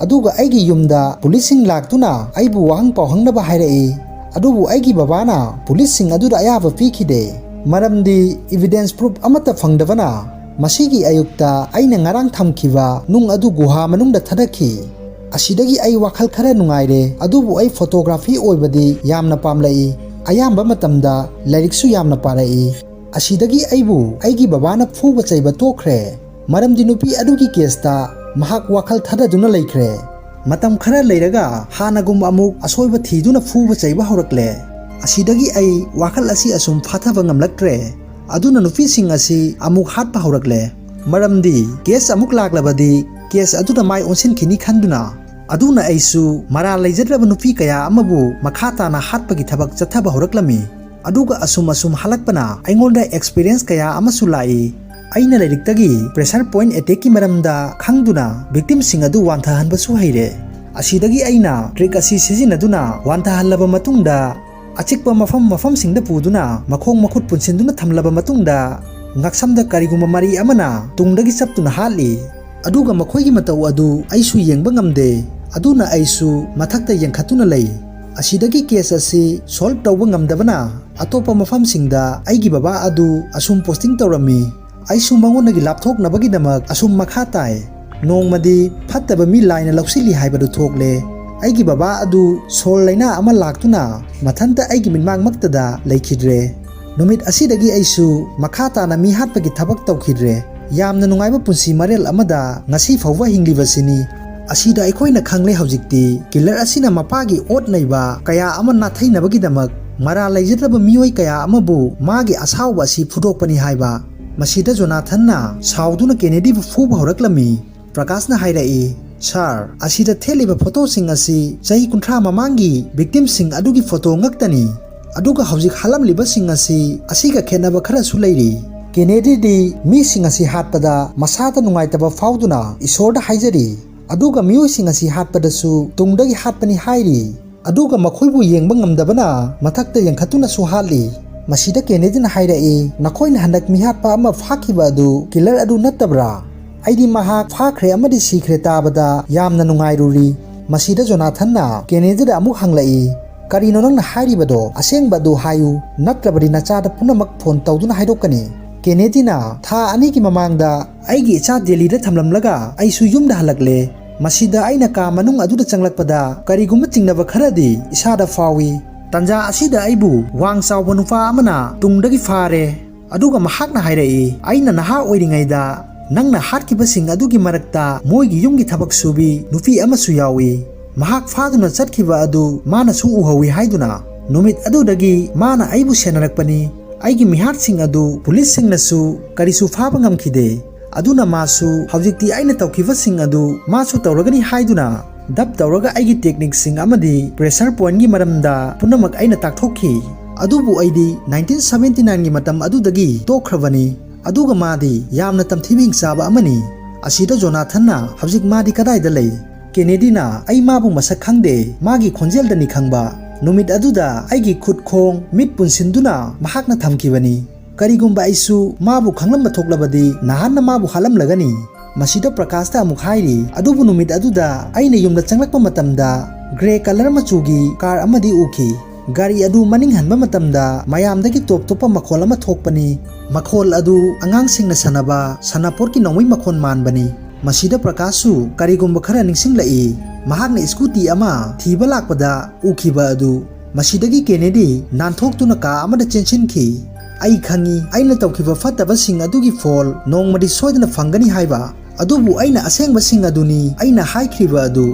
ꯑꯗꯨꯒ ꯑꯩꯒꯤ ꯌꯨꯝꯗ ꯄꯨꯂꯤꯁꯁꯤꯡ ꯂꯥꯛꯇꯨꯅ ꯑꯩꯕꯨ ꯋꯥꯍꯪ ꯄꯥꯎꯍꯪꯅꯕ ꯍꯥꯏꯔꯛꯏ꯫ ꯑꯗꯨꯕꯨ ꯑꯩꯒꯤ ꯕꯕꯥꯅ ꯄꯨꯂꯤꯁꯁꯤꯡ ꯑꯗꯨꯗ ꯑꯌꯥꯕ ꯄꯤꯈꯤꯗꯦ, ꯃꯔꯝꯗꯤ evidence proof ꯑꯃꯠꯇ ꯐꯪꯗꯕꯅ꯫ ꯃꯁꯤꯒꯤ ꯑꯌꯨꯛꯇ ꯑꯩꯅ ꯉꯔꯥꯡ ꯊꯝꯈꯤꯕ ꯅꯨꯡ ꯑꯗꯨ ꯒꯨꯍꯥ ꯃꯅꯨꯡꯗ ꯊꯥꯗꯈꯤ꯫ ꯑꯁꯤꯗꯒꯤ ꯑꯩ ꯋꯥꯈꯜ ꯈꯔ ꯅꯨꯡꯉꯥꯏꯔꯦ, ꯑꯗꯨꯕꯨ ꯑꯩ photography ꯑꯣꯏꯕꯗꯤ ꯌꯥꯝꯅ ꯄꯥꯝꯂꯛꯏ꯫ ꯑꯌꯥꯝꯕ ꯃꯇꯝꯗ ꯂꯥꯏꯔꯤꯛꯁꯨ ꯌꯥꯝꯅ ꯄꯥꯔꯛꯏ꯫ ꯑꯁꯤꯗꯒꯤ ꯑꯩꯕꯨ ꯑꯩꯒꯤ ꯕꯕꯥꯅ ꯐꯨꯕ ꯆꯩꯕ ꯇꯣꯛꯈ꯭ꯔꯦ, ꯃꯔꯝꯗꯤ ꯅꯨꯄꯤ ꯑꯗꯨꯒꯤ caseꯇ ꯃꯍꯥꯛ ꯋꯥꯈꯜ ꯊꯥꯗꯗꯨꯅ ꯂꯩꯈ꯭ꯔꯦ꯫ ꯃꯇꯝ ꯈꯔ ꯂꯩꯔꯒ ꯍꯥꯟꯅꯒꯨꯝ ꯑꯃꯨꯛ ꯑꯁꯣꯏꯕ ꯊꯤꯗꯨꯅ ꯐꯨꯕ ꯆꯩꯕ ꯍꯧꯔꯛꯂꯦ꯫ ꯑꯁꯤꯗꯒꯤ ꯑꯩ ꯋꯥꯈꯜ ꯑꯁꯤ ꯑꯁꯨꯝ ꯐꯥꯊꯕ ꯉꯝꯂꯛꯇ꯭ꯔꯦ꯫ ꯑꯗꯨꯅ ꯅꯨꯄꯤꯁꯤꯡ ꯑꯁꯤ ꯑꯃꯨꯛ ꯍꯥꯠꯄ ꯍꯧꯔꯛꯂꯦ, ꯃꯔꯝꯗꯤ case ꯑꯃꯨꯛ ꯂꯥꯛꯂꯕꯗꯤ case ꯑꯗꯨꯗ ꯃꯥꯏ ꯑꯣꯟꯁꯤꯟꯈꯤꯅꯤ ꯈꯟꯗꯨꯅ꯫ ꯑꯗꯨꯅ ꯑꯩꯁꯨ ꯃꯔꯥꯜ ꯂꯩꯖꯗ꯭ꯔꯕ ꯅꯨꯄꯤ ꯀꯌꯥ ꯑꯃꯕꯨ ꯃꯈꯥ ꯇꯥꯅ ꯍꯥꯠꯄꯒꯤ ꯊꯕꯛ ꯆꯠꯊꯕ ꯍꯧꯔꯛꯂꯝꯃꯤ꯫ ꯑꯗꯨꯒ ꯑꯁꯨꯝ ꯑꯁꯨꯝ ꯍꯜꯂꯛꯄꯅ ꯑꯩꯉꯣꯟꯗ experience ꯀꯌꯥ ꯑꯃꯁꯨ ꯂꯥꯛꯏ꯫ ꯑꯩꯅ ꯂꯥꯏꯔꯤꯛꯇꯒꯤ pressure point attackꯀꯤ ꯃꯔꯝꯗ ꯈꯪꯗꯨꯅ victimꯁꯤꯡ ꯑꯗꯨ ꯋꯥꯟꯊꯍꯟꯕꯁꯨ ꯍꯩꯔꯦ꯫ ꯑꯁꯤꯗꯒꯤ ꯑꯩꯅ trick ꯑꯁꯤ ꯁꯤꯖꯤꯟꯅꯗꯨꯅ ꯋꯥꯟꯊꯍꯜꯂꯕ ꯃꯇꯨꯡꯗ, ꯑꯆꯤꯛꯄ ꯃꯐꯝ ꯃꯐꯝꯁꯤꯡꯗ ꯄꯨꯗꯨꯅ ꯃꯈꯣꯡ ꯃꯈꯨꯠ ꯄꯨꯟꯁꯤꯟꯗꯨꯅ ꯊꯝꯂꯕ ꯃꯇꯨꯡꯗ, ꯉꯛꯁꯝꯗ ꯀꯔꯤꯒꯨꯝꯕ ꯃꯔꯤ ꯑꯃꯅ ꯇꯨꯡꯗꯒꯤ ꯆꯞꯇꯨꯅ ꯍꯥꯠꯂꯤ꯫ ꯑꯗꯨꯒ ꯃꯈꯣꯏꯒꯤ ꯃꯇꯧ ꯑꯗꯨ ꯑꯩꯁꯨ ꯌꯦꯡꯕ ꯉꯝꯗꯦ꯫ ꯑꯗꯨꯅ ꯑꯩꯁꯨ ꯃꯊꯛꯇ ꯌꯦꯡꯈꯠꯇꯨꯅ ꯂꯩ꯫ ꯑꯁꯤꯗꯒꯤ case ꯑꯁꯤ solve ꯇꯧꯕ ꯉꯝꯗꯕꯅ ꯑꯇꯣꯞꯄ ꯃꯐꯝꯁꯤꯡꯗ ꯑꯩꯒꯤ ꯕꯕꯥ ꯑꯗꯨ ꯑꯁꯨꯝ posting ꯇꯧꯔꯝꯃꯤ꯫ ꯑꯩꯁꯨ ꯃꯉꯣꯟꯗꯒꯤ ꯂꯥꯞꯊꯣꯛꯅꯕꯒꯤꯗꯃꯛ ꯑꯁꯨꯝ ꯃꯈꯥ ꯇꯥꯏ꯫ ꯅꯣꯡꯃꯗꯤ ꯐꯠꯇꯕ ꯃꯤ ꯂꯥꯏꯅ ꯂꯧꯁꯤꯜꯂꯤ ꯍꯥꯏꯕꯗꯨ ꯊꯣꯛꯂꯦ꯫ ꯑꯩꯒꯤ ꯕꯕꯥ ꯑꯗꯨ ꯁꯣꯔ ꯂꯩꯅꯥ ꯑꯃ ꯂꯥꯛꯇꯨꯅ ꯃꯊꯟꯇ ꯑꯩꯒꯤ ꯃꯤꯠꯃꯥꯡꯃꯛꯇꯗ ꯂꯩꯈꯤꯗ꯭ꯔꯦ꯫ ꯅꯨꯃꯤꯠ ꯑꯁꯤꯗꯒꯤ ꯑꯩꯁꯨ ꯃꯈꯥ ꯇꯥꯅ ꯃꯤ ꯍꯥꯠꯄꯒꯤ ꯊꯕꯛ ꯇꯧꯈꯤꯗ꯭ꯔꯦ꯫ ꯌꯥꯝꯅ ꯅꯨꯡꯉꯥꯏꯕ ꯄꯨꯟꯁꯤ ꯃꯔꯦꯜ ꯑꯃꯗ ꯉꯁꯤ ꯐꯥꯎꯕ ꯍꯤꯡꯂꯤꯕꯁꯤꯅꯤ꯫ ꯑꯁꯤꯗ ꯑꯩꯈꯣꯏꯅ ꯈꯪꯂꯦ ꯍꯧꯖꯤꯛꯇꯤ, killer ꯑꯁꯤꯅ ꯃꯄꯥꯒꯤ ꯑꯣꯠ ꯅꯩꯕ ꯀꯌꯥ ꯑꯃ ꯅꯥꯊꯩꯅꯕꯒꯤꯗꯃꯛ ꯃꯔꯥꯜ ꯂꯩꯖꯗ꯭ꯔꯕ ꯃꯤꯑꯣꯏ ꯀꯌꯥ ꯑꯃꯕꯨ ꯃꯥꯒꯤ ꯑꯁꯥꯎꯕ ꯑꯁꯤ ꯐꯨꯗꯣꯛꯄꯅꯤ ꯍꯥꯏꯕ꯫ ꯃꯁꯤꯗ ꯖꯣꯅꯥꯊꯟꯅ ꯁꯥꯎꯗꯨꯅ ꯀꯦꯅꯦꯗꯤꯕꯨ ꯐꯨꯕ ꯍꯧꯔꯛꯂꯝꯃꯤ꯫ ꯄ꯭ꯔꯀꯥꯁꯅ ꯍꯥꯏꯔꯛꯏ, "Sir, ꯑꯁꯤꯗ ꯊꯦꯠꯂꯤꯕ photoꯁꯤꯡ ꯑꯁꯤ ꯆꯍꯤ ꯀꯨꯟꯊ꯭ꯔꯥ ꯃꯃꯥꯡꯒꯤ victimꯁꯤꯡ ꯑꯗꯨꯒꯤ photo ꯉꯛꯇꯅꯤ꯫ ꯑꯗꯨꯒ ꯍꯧꯖꯤꯛ ꯍꯥꯠꯂꯝꯂꯤꯕꯁꯤꯡ ꯑꯁꯤ ꯑꯁꯤꯒ ꯈꯦꯠꯅꯕ ꯈꯔꯁꯨ ꯂꯩꯔꯤ꯫ ꯀꯦꯅꯦꯗꯤꯗꯤ ꯃꯤꯁꯤꯡ ꯑꯁꯤ ꯍꯥꯠꯄꯗ ꯃꯁꯥꯗ ꯅꯨꯡꯉꯥꯏꯇꯕ ꯐꯥꯎꯗꯨꯅ ꯏꯁꯣꯔꯗ ꯍꯥꯏꯖꯔꯤ꯫ ꯑꯗꯨꯒ ꯃꯤꯑꯣꯏꯁꯤꯡ ꯑꯁꯤ ꯍꯥꯠꯄꯗꯁꯨ ꯇꯨꯡꯗꯒꯤ ꯍꯥꯠꯄꯅꯤ ꯍꯥꯏꯔꯤ꯫ ꯑꯗꯨꯒ ꯃꯈꯣꯏꯕꯨ ꯌꯦꯡꯕ ꯉꯝꯗꯕꯅ ꯃꯊꯛꯇ ꯌꯦꯡꯈꯠꯇꯨꯅꯁꯨ ꯍꯥꯠꯂꯤ꯫" ꯃꯁꯤꯗ ꯀꯦꯅꯦꯗꯤꯅ ꯍꯥꯏꯔꯛꯏ, "ꯅꯈꯣꯏꯅ ꯍꯟꯗꯛ ꯃꯤꯍꯥꯠꯄ ꯑꯃ ꯐꯥꯈꯤꯕ ꯑꯗꯨ killer ꯑꯗꯨ ꯅꯠꯇꯕ꯭ꯔꯥ?" ꯑꯩꯗꯤ ꯃꯍꯥꯛ ꯐꯥꯈ꯭ꯔꯦ ꯑꯃꯗꯤ ꯁꯤꯈ꯭ꯔꯦ ꯇꯥꯕꯗ ꯌꯥꯝꯅ ꯅꯨꯡꯉꯥꯏꯔꯨꯔꯤ꯫ ꯃꯁꯤꯗ ꯖꯣꯅꯥꯊꯟꯅ ꯀꯦꯅꯦꯗꯤꯗ ꯑꯃꯨꯛ ꯍꯪꯂꯛꯏ, "ꯀꯔꯤꯅꯣ ꯅꯪꯅ ꯍꯥꯏꯔꯤꯕꯗꯣ? ꯑꯁꯦꯡꯕ ꯑꯗꯨ ꯍꯥꯏꯌꯨ, ꯅꯠꯇ꯭ꯔꯕꯗꯤ ꯅꯆꯥꯗ ꯄꯨꯝꯅꯃꯛ ꯐꯣꯟ ꯇꯧꯗꯨꯅ ꯍꯥꯏꯗꯣꯛꯀꯅꯤ꯫" ꯀꯦꯅꯦꯗꯤꯅ, "ꯊꯥ ꯑꯅꯤꯒꯤ ꯃꯃꯥꯡꯗ ꯑꯩꯒꯤ ꯏꯆꯥ ꯗꯦꯜꯂꯤꯗ ꯊꯝꯂꯝꯂꯒ ꯑꯩꯁꯨ ꯌꯨꯝꯗ ꯍꯜꯂꯛꯂꯦ꯫ ꯃꯁꯤꯗ ꯑꯩꯅ ꯀꯥ ꯃꯅꯨꯡ ꯑꯗꯨꯗ ꯆꯪꯂꯛꯄꯗ ꯀꯔꯤꯒꯨꯝꯕ ꯆꯤꯡꯅꯕ ꯈꯔꯗꯤ ꯏꯁꯥꯗ ꯐꯥꯎꯏ꯫ ꯇꯟꯖꯥ ꯑꯁꯤꯗ ꯑꯩꯕꯨ ꯋꯥꯡ ꯆꯥꯎꯕ ꯅꯨꯄꯥ ꯑꯃꯅ ꯇꯨꯡꯗꯒꯤ ꯐꯥꯔꯦ꯫ ꯑꯗꯨꯒ ꯃꯍꯥꯛꯅ ꯍꯥꯏꯔꯛꯏ, 'ꯑꯩꯅ ꯅꯍꯥ ꯑꯣꯏꯔꯤꯉꯩꯗ ꯅꯪꯅ ꯍꯥꯠꯈꯤꯕꯁꯤꯡ ꯑꯗꯨꯒꯤ ꯃꯔꯛꯇ ꯃꯣꯏꯒꯤ ꯌꯨꯝꯒꯤ ꯊꯕꯛ ꯁꯨꯕꯤ ꯅꯨꯄꯤ ꯑꯃꯁꯨ ꯌꯥꯎꯏ꯫ ꯃꯍꯥꯛ ꯐꯥꯗꯨꯅ ꯆꯠꯈꯤꯕ ꯑꯗꯨ ꯃꯥꯅꯁꯨ ꯎꯍꯧꯏ' ꯍꯥꯏꯗꯨꯅ꯫ ꯅꯨꯃꯤꯠ ꯑꯗꯨꯗꯒꯤ ꯃꯥꯅ ꯑꯩꯕꯨ ꯁꯦꯟꯅꯔꯛꯄꯅꯤ꯫ ꯑꯩꯒꯤ ꯃꯤꯍꯥꯠꯁꯤꯡ ꯑꯗꯨ ꯄꯨꯂꯤꯁꯁꯤꯡꯅꯁꯨ ꯀꯔꯤꯁꯨ ꯐꯥꯕ ꯉꯝꯈꯤꯗꯦ꯫ ꯑꯗꯨꯅ ꯃꯥꯁꯨ ꯍꯧꯖꯤꯛꯇꯤ ꯑꯩꯅ ꯇꯧꯈꯤꯕꯁꯤꯡ ꯑꯗꯨ ꯃꯥꯁꯨ ꯇꯧꯔꯒꯅꯤ ꯍꯥꯏꯗꯨꯅ ꯗꯞ ꯇꯧꯔꯒ ꯑꯩꯒꯤ ꯇꯦꯛꯅꯤꯛꯁꯤꯡ ꯑꯃꯗꯤ ꯄ꯭ꯔꯦꯁꯔ ꯄꯣꯏꯟꯒꯤ ꯃꯔꯝꯗ ꯄꯨꯝꯅꯃꯛ ꯑꯩꯅ ꯇꯥꯛꯊꯣꯛꯈꯤ꯫ ꯑꯗꯨꯕꯨ ꯑꯩꯗꯤ ꯅꯥꯏꯟꯇꯤꯟ ꯁꯚꯦꯟꯇꯤ ꯅꯥꯏꯟꯒꯤ ꯃꯇꯝ ꯑꯗꯨꯗꯒꯤ ꯇꯣꯛꯈ꯭ꯔꯕꯅꯤ꯫ ꯑꯗꯨꯒ ꯃꯥꯗꯤ ꯌꯥꯝꯅ ꯇꯝꯊꯤꯕ ꯍꯤꯡꯆꯥꯕ ꯑꯃꯅꯤ꯫ ꯑꯁꯤꯗ ꯖꯣꯅꯥꯊꯟꯅ, "ꯍꯧꯖꯤꯛ ꯃꯥꯗꯤ ꯀꯗꯥꯏꯗ ꯂꯩ?" ꯀꯦꯅꯦꯗꯤꯅ, "ꯑꯩ ꯃꯥꯕꯨ ꯃꯁꯛ ꯈꯪꯗꯦ, ꯃꯥꯒꯤ ꯈꯣꯟꯖꯦꯜꯗꯅꯤ ꯈꯪꯕ꯫ ꯅꯨꯃꯤꯠ ꯑꯗꯨꯗ ꯑꯩꯒꯤ ꯈꯨꯠ ꯈꯣꯡ ꯃꯤꯠ ꯄꯨꯟꯁꯤꯟꯗꯨꯅ ꯃꯍꯥꯛꯅ ꯊꯝꯈꯤꯕꯅꯤ꯫ ꯀꯔꯤꯒꯨꯝꯕ ꯑꯩꯁꯨ ꯃꯥꯕꯨ ꯈꯪꯂꯝꯕ ꯊꯣꯛꯂꯕꯗꯤ ꯅꯍꯥꯟꯅ ꯃꯥꯕꯨ ꯍꯥꯠꯂꯝꯂꯒꯅꯤ꯫" ꯃꯁꯤꯗ ꯄ꯭ꯔꯀꯥꯁꯇ ꯑꯃꯨꯛ ꯍꯥꯏꯔꯤ, "ꯑꯗꯨꯕꯨ ꯅꯨꯃꯤꯠ ꯑꯗꯨꯗ ꯑꯩꯅ ꯌꯨꯝꯗ ꯆꯪꯂꯛꯄ ꯃꯇꯝꯗ ꯒ꯭ꯔꯦ ꯀꯂꯔ ꯃꯆꯨꯒꯤ ꯀꯥꯔ ꯑꯃꯗꯤ ꯎꯈꯤ꯫ ꯒꯥꯔꯤ ꯑꯗꯨ ꯃꯅꯤꯡ ꯍꯟꯕ ꯃꯇꯝꯗ ꯃꯌꯥꯝꯗꯒꯤ ꯇꯣꯞ ꯇꯣꯞꯄ ꯃꯈꯣꯜ ꯑꯃ ꯊꯣꯛꯄꯅꯤ꯫ ꯃꯈꯣꯜ ꯑꯗꯨ ꯑꯉꯥꯡꯁꯤꯡꯅ ꯁꯥꯟꯅꯕ ꯁꯥꯟꯅꯄꯣꯠꯀꯤ ꯅꯣꯡꯃꯩ ꯃꯈꯣꯜ ꯃꯥꯟꯕꯅꯤ꯫" ꯃꯁꯤꯗ ꯄ꯭ꯔꯀꯥꯁꯁꯨ ꯀꯔꯤꯒꯨꯝꯕ ꯈꯔ ꯅꯤꯡꯁꯤꯡꯂꯛꯏ꯫ ꯃꯍꯥꯛꯅ ꯁ꯭ꯀꯨꯇꯤ ꯑꯃ ꯊꯤꯕ ꯂꯥꯛꯄꯗ ꯎꯈꯤꯕ ꯑꯗꯨ꯫ ꯃꯁꯤꯗꯒꯤ ꯀꯦꯅꯦꯗꯤ ꯅꯥꯟꯊꯣꯛꯇꯨꯅ ꯀꯥ ꯑꯃꯗ ꯆꯦꯟꯁꯤꯟꯈꯤ꯫ "ꯑꯩ ꯈꯪꯏ, ꯑꯩꯅ ꯇꯧꯈꯤꯕ ꯐꯠꯇꯕꯁꯤꯡ ꯑꯗꯨꯒꯤ ꯐꯣꯜ ꯅꯣꯡꯃꯗꯤ ꯁꯣꯏꯗꯅ ꯐꯪꯒꯅꯤ ꯍꯥꯏꯕ꯫ ꯑꯗꯨꯕꯨ ꯑꯩꯅ ꯑꯁꯦꯡꯕꯁꯤꯡ ꯑꯗꯨꯅꯤ ꯑꯩꯅ ꯍꯥꯏꯈ꯭ꯔꯤꯕ ꯑꯗꯨ꯫"